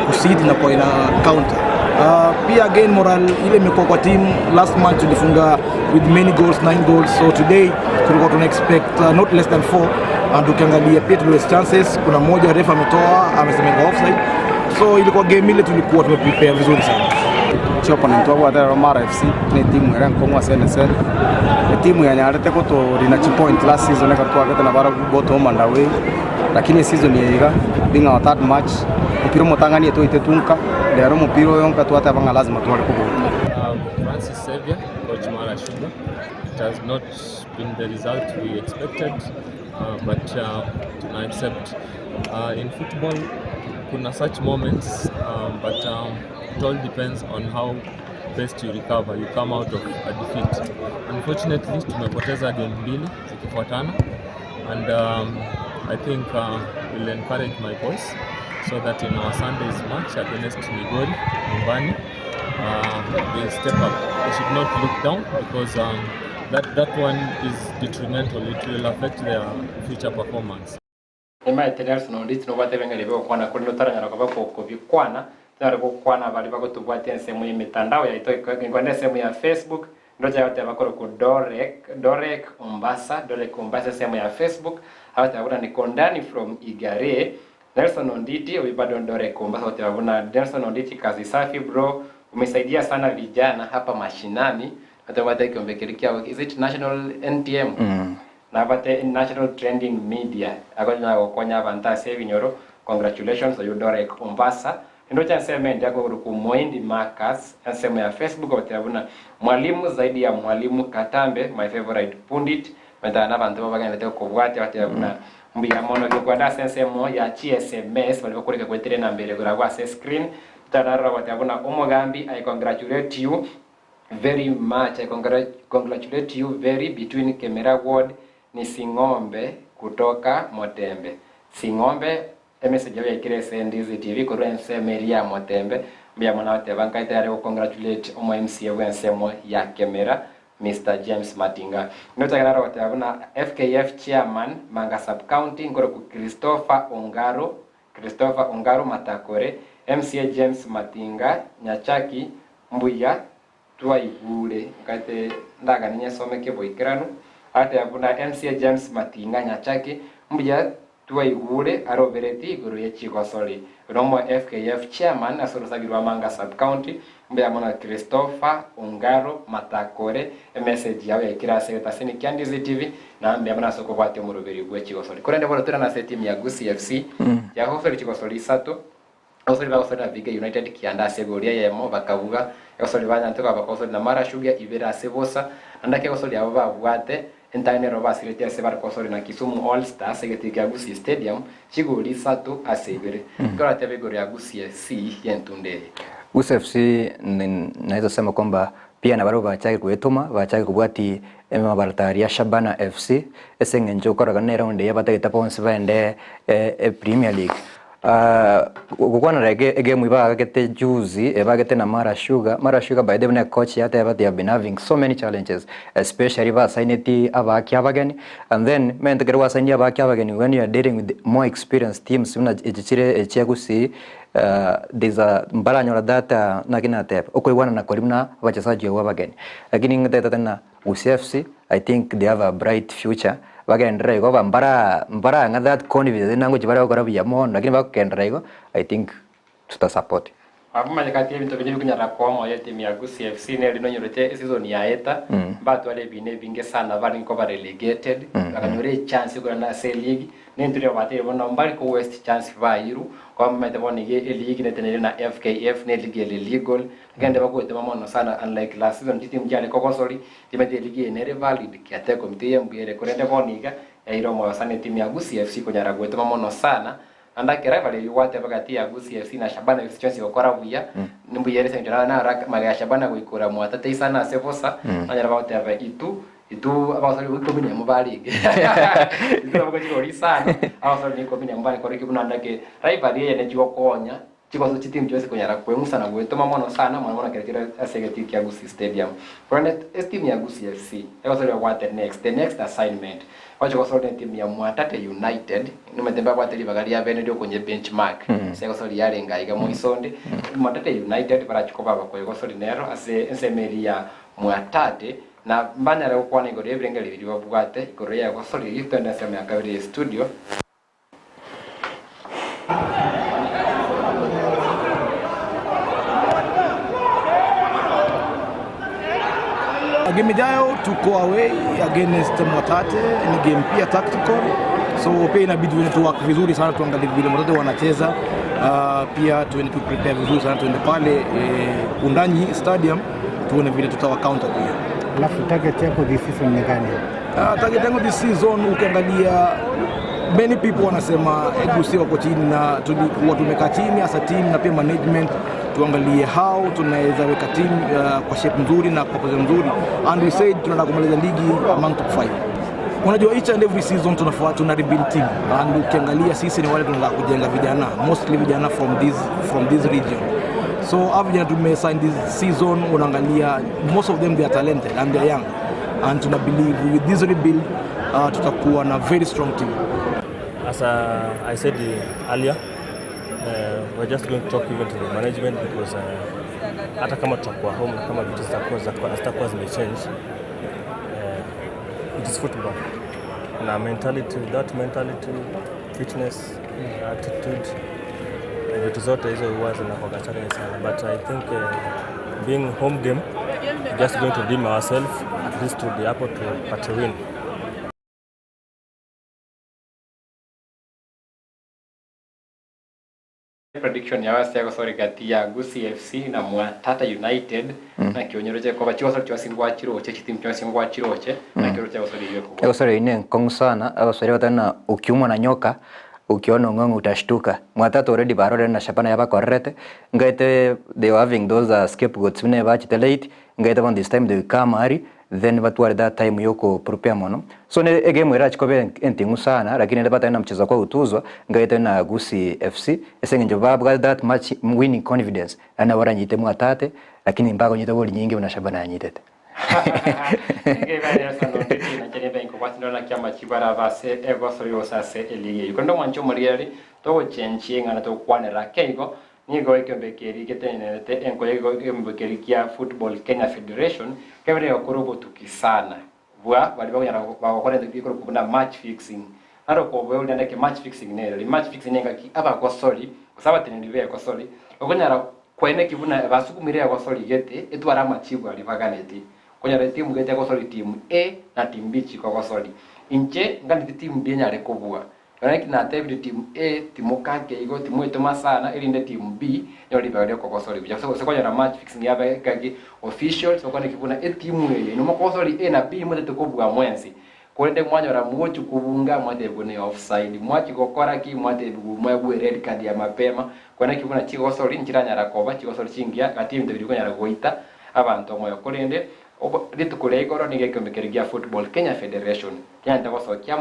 kuseed na kwa ina counter. Pia again moral ile imekuwa kwa team. Last match tulifunga with many goals, 9 goals, so today tulikuwa tuna expect not less than 4, and ukiangalia pia tuli waste chances. Kuna moja ref ametoa, amesema iko offside, so ilikuwa game ile tulikuwa tumeprepare vizuri sana. Opponent twabwatera Mara FC ni timu ĩrĩa nkong'u ase NSL, ni timu yanyarete gũtũrina chi point last season eka twagete na bara both home and away, lakini season yaiga being our third match mupira omotang'ani etwaite tunka rero mupira oyo nka twateba ng'a lazima tware kobota. Francis Xavier, coach Mara Sugar. It has not been the result we expected, but tuna accept. In football, kuna such moments, but it all depends on how best you recover. You come out of a defeat. Unfortunately, tumepoteza game mbili zikifuatana, and I think we'll encourage my boys so that in our Sunday's match against Migori, nyumbani, they step up. They should not look down because that one is detrimental. It will affect their future performance. Nimaete Nelson Onditi nobwate ebeng'eri bigokwana korende otaranyara koba gokobikwana tonyare gokwana baria bagotobwatia ensemo ya emitandao yaito ekwana ensemo ya Facebook ndoche agoteba korokwa Dorek Dorek Ombasa Dorek Ombasa ensemo ya Facebook agoteba buna niko ndani from Igare. Nelson Onditi oyo bado Dorek Ombasa agoteba buna Nelson Onditi, kazi safi bro, umesaidia sana vijana hapa mashinani. Atobwate ekiombe keria kiago, is it National NTM? Nabate National Trending Media akonya gokonya abantu ase ebinyoro. Congratulations oyo Dorek Ombasa. Ndocha nseme ndi akoruku Moindi Marcus ensemo ya Facebook ogoteba buna mwalimu zaidi ya mwalimu Katambe, my favorite pundit metana na abantu babagendete kobwatia bateba buna mbuya mono. Giokwenda ase ensemo ya GSMS bari bakoreka gwetere na mbere goragwa ase screen tararora bateba buna omogambi, I congratulate you very much. I congratulate you very between Kemera Ward ni Sing'ombe kutoka Motembe. Sing'ombe emessage yao yaikire ase Ndizi TV korwa ensemo eria ya Motembe. Mbuya mono bateba nkaite are congratulate omo MCA bwa ensemo ya Kemera, Mr. James Matinga. Notagera goteba buna FKF chairman Manga Sub County nkoroku Christopher Ongaro, Christopher Ongaro Matakore. MCA James Matinga Nyachaki mbuya twaigure nkate ndagani nyesome keboikeranu ate buna MCA James Matinga Nyachaki mbuya twaigure arobereti iguru ye chigosori romo FKF chairman asorosagirwa Manga Sub County. Mbuya mono Christopher Ongaro Matakore, emessage yawe yaikira ase getaseni kia Ndizi TV na mbuya mono ase okobwatia omoroberi bwe chigosori. Korende bono tore nase timu ya Gusii FC yahoferi chigosori isato osori bagosori na Vihiga United kianda ase egoria yemo bakabuga egosori banyantoka bakosori na Mara Sugar ibere ase bosa nandake egosori abo babwate entang'anero basireti ase barikosori na Kisumu All Stars egetiri kia Gusii Stadium chigori isato ase ibere. Nkorateba igoro ya Gusii FC yentunde eye? Gusii FC naweza sema kwamba pia na barabwo bachake gwetoma bachake kobwati emabaratari ya Shabana FC ase eng'encho okorogana na eround eye batagete bonsi baende Premier League. Gokwanera egame ibagete juzi ebagete na Mara Sugar. Mara Sugar, by the way, coach yateba they have been having so many challenges, especially basaineti abaki abageni, and then mente kero wasaini abaki abageni, when you are dealing with more experienced teams buna echichire echia Gusii, there's a mbaranyora that nakinateba okoigwana na kori buna abachezaji abo abageni, lakini ng'etete tena Gusii FC, I think they have a bright future bagenderera igo ba mbara mbara ng'a that confidence nangochi bare gokora buya mono, lakini bakogenderera igo, I think tutasupport. Abamanyekati ebinto binye bikunyara komoyo etimu ya Gusii FC neri nonyorete eseason yaeta batwara ebina ebinge sana bari nko ba relegated bakanyora echance korana ase eleague nenturi batire bono mbari ko waste chance bairu kwamanyete bono ige eleague netenere na FKF ne league ele legal gende bakwetema mono sana, unlike last season timu jale kokosori timete league enere valid kiate komite yembwere korende bono iga yaira omoyo sana etimu ya Gusii FC konyara gwetema mono sana. Naende ekero rivalry eyio gwateba gati ya Gusii FC na Shabana FC chionsi gokora buya, mbuya ere ase eng'encho naro magega ya Shabana goikora Mwatate isano ase bosa, nonyare bagoteba itu itu abasore ikomi na emo barenge. Intwe nabo gochia isano, abasore ni ikomi na emo barenge korokio buna ndake rivalry eye nechigokonya Chigoso chitimu chionsi konyara kweng'usa na gwetoma mono sana, mono mono ekero kere ase egetii kia Gusii Stadium. Korende etimu ya Gusii FC egosoria babwate next, the next assignment, bagochia gosoria netimu ya Mwatate United, nimanyete mbabwate ribaga ria bene riokonye benchmark ase egosori yarenge aiga moisonde. Mwatate United barachie koba abakoegosori nero ase ensemo eria ya Mwatate, na mbanyare gokwana igoro y'ebirengererio biria babwate igoro y'egosori eyio. Twende ensemo ya kabere ye studio. Game ijayo tuko away against Mwatate, ni game pia tactical, so pia inabidi tuende tu work vizuri sana, tuangalie vile Mwatate wanacheza. Pia tuende tu prepare vizuri sana, tuende pale eh, Undanyi Stadium tuone vile tutawa counter pia. Alafu target yako this season ni gani? Target yangu this season ukiangalia many people wanasema Egusi wako chini na tulikuwa tumekaa chini as a team na pia management tuangalie how tunaweza weka team kwa shape nzuri na kwa position nzuri and we said tunataka kumaliza ligi among top 5. Unajua each and every season tunafaa tuna rebuild team and ukiangalia sisi ni wale tunataka kujenga vijana mostly vijana from this region so hawa vijana tumesign this season unaangalia most of them they are talented and they are young and tuna believe with this rebuild tutakuwa na very strong team. As I said earlier, we're just going to talk even to the management because hata kama tutakuwa home na kama vitu zitakuwa zimechange, it is football na mentality, that mentality, fitness, attitude, vitu zote hizo huwa zinakuwa challenge sana, but I think being home game, we're just going to redeem ourselves at least to be able to but win. Prediction yawe ase egosori gati ya Gusii FC na Mwatate United na kionyoro koba chigosori chionsi ngwachiroche chitimu chionsi ngwachiroche na kioro chegosori eywo ekobua. Egosori ine nkong'u sana abaswahili batari na ukiumwa na nyoka ukiona ong'ong'o utashtuka. Mwatate already barorere na Shabana yabakorerete ngaete they were having those scapegoats buna bachete late ngaete bono this time they will come early then batware that time yoko prepare mono so ne egame erachi kobe enting'u sana lakini ende batari na mchezo kwa utuzwa ngaete na Gusii FC ase eng'encho babwate that much winning confidence naende baranyite Mwatate lakini mbakonyete goli nyingi buna Shabana yanyitete. Ase egosori gose ase eligi eyio korende omwancho omorigereri togochenchia eng'ana togokwanera keigo nigo ekiombe keri getenerete enkoyo ekiombe keri kia Football Kenya Federation kebere gokora obotuki sana bwa bari bagonyara bagokora ebinto bikorokwa buna match fixing naro koboa oria ndeke match fixing nere match fixing nengaki abagosori gose abateneneri ba egosori okonyara kwaeneki buna basukumire egosori gete etware amachibu aria baganeti konyora etimu gete egosori timu A na timu B chikogosori inche nganeti timu B enyare kobua Nonye natebire timu A timokake igo timwetoma sana erinde timu B enyore ribaga riokogosori buya gose konyora match fixing yabe gaki officials okwaneki buna etimu eye inwe mokogosori A na B motete kobua mwensi korende mwanyora mogochia kobunga mwatebigwa ne offside mwachia gokora ki mwatebigwa mwegwe red card ya mapema kwaneki buna chigosori nchiranyara koba chigosori chingiya gati ebinto biria bikonyara goita abanto omoyo korende rituko ria igoro nigo ekeombe keria gia Football Kenya Federation kianyarete gosokia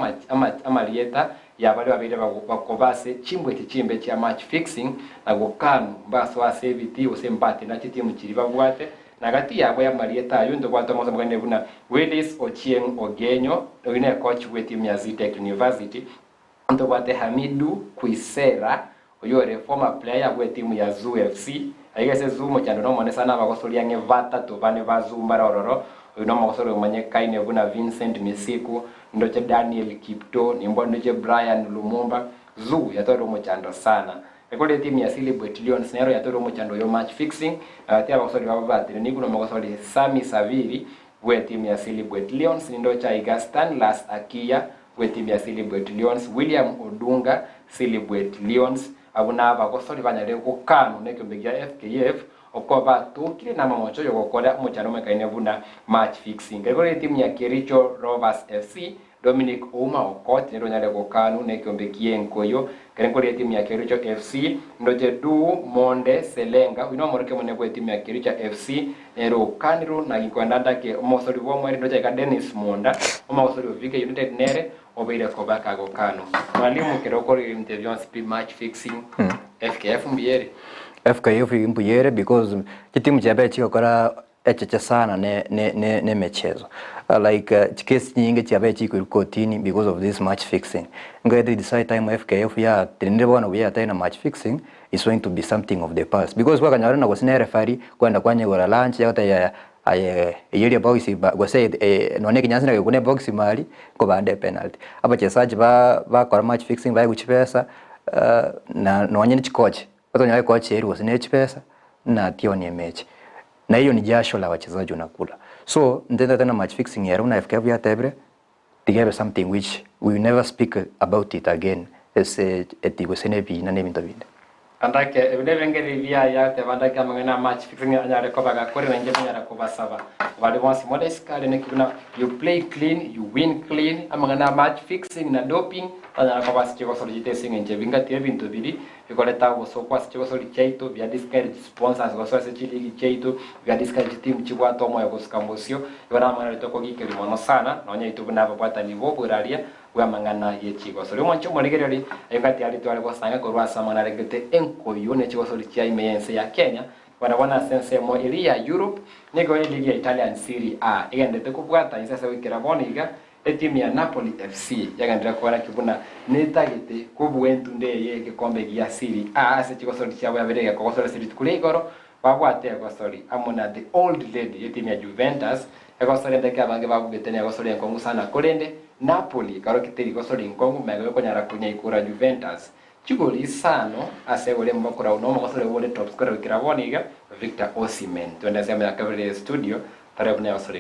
amarieta ya baria babeire bakoba ase chimbwa echi chimbe chia match fixing na gokanu mbasoa ase ebitii gose mbatena chitimu chiria babwate na gati yabo y'amarieta ayio ntobwate omosa omogeni buna Willis Ochieng Ogenyo oyio ne coach bw'etimu ya Zetech University ntobwate Hamidu Kuisera oyio ore former player bw'etimu ya Zoo FC aiga ase Zoo mochando nomone sana abagosori ang'e batato bane ba Zoo mbare ororo oyio nomogosori omanyekaine buna Vincent Misiku ndoche Daniel Kiptoo nimbwa ndoche Brian Lumumba Zoo yatwarire omochando sana ekore etimu ya Silibwet Lions nero yatwarire omochando oyo match fixing na gati abagosori babo batire nigo nomogosori Sammy Saviri bw'etimu ya Silibwet Lions nindoche aiga Stanlas Akiya bw'etimu ya Silibwet Lions William Odunga Silibwet Lions abwo nabagosori banyarire gokanu nekiombe gia FKF oko batokire namamocho yogokora omochando omwekaine buna match fixing. Ekero etimu ya Kericho Rovers FC Dominic Ouma Okot nere onyare gokanu nekeombe ki'enkoyo kere nkori etimu ya Kericho FC, ndoche Du Monde Selenga oyio nomorokia omonene bw'etimu ya Kericho FC nere okanirwe na ginkwenda ndake omosori bw'omoerio ndoche iga Dennis Monda omosori o Vihiga United nere obeire koba kagokanu. Mwalimu kero okore ebinto ebi bionsi pi match fixing FKF mbuya ere? FKF mbuya ere because chitimu chiabeire chigokora echeche sana ne ne ne nemichezo like chikesi chinyinge chiabeire chikoirwa kotini because of this match fixing. Nkaete decide time FKF yatenenire bono buya yatari na match fixing is going to be something of the past because kwakanyora na gose ne referee kwenda kwanyegora lunch yagotebia aye eyio ebox gose nonya ekenyansa naki ne ebox mari nkobande epenalty. Abachesaji ba bakora match fixing baegwa chibesa na nonya ne chicoach otonyore ecoach erwe gose ne chibesa nationie emechi. Na hiyo ni jasho la wachezaji unakula. So ntendete na match fixing ere buna FKF yatebire tiga ebe something which we will never speak about it again ase eti gose na ebina na ebinto binde. Andake ebi nebirengererio biaye agoteba andake amang'ana a match fixing anyare koba gakore na inche tonyara kobasaba baria bonsi more isiko aria naki buna you play clean you win clean amang'ana a match fixing na doping tanyara koba ase chigosori chiaito ase eng'encho ebi ngati ebinto biria bikoreta obosooku ase chigosori chiaito bia discourage sponsors gosoa ase chiligi chiaito bia discourage chitimu chibwate omoyo gosuka mosio igo namang'ana aria tokogikeria mono sana nonya intwe buna ababwatani b'oboraria bw'amang'ana ye chigosori. Omonche omorigereria, ayio ngati aria tware gosanga korwa ase amang'ana arengete enkoyo ne chigosori chia ime y'ense ya Kenya, barabwo ase ensemo eria ya Europe, nigo eligi ya Italian Serie A egenderete kobwata inse ase goikera bono iga, etimu ya Napoli FC yagenderera koorokia buna netagete kobua entunda eye y'egekombe gia Serie A ase chigosori chiabo yabere egekogosora ase rituko ria igoro babwate egosori amo na The Old Lady y'etimu ya Juventus Egosori ndeke abange babugete negosori enkong'u sana, korende Napoli ekarokete rigosori rinkong'u magega yokonyara konyaikora Juventus chigori isano ase egori emo bakorau nomogosori obo ore top scorer goikera bono iga, Victor Osimhen. Twende ensemo ya kabere studio tore buna egosori.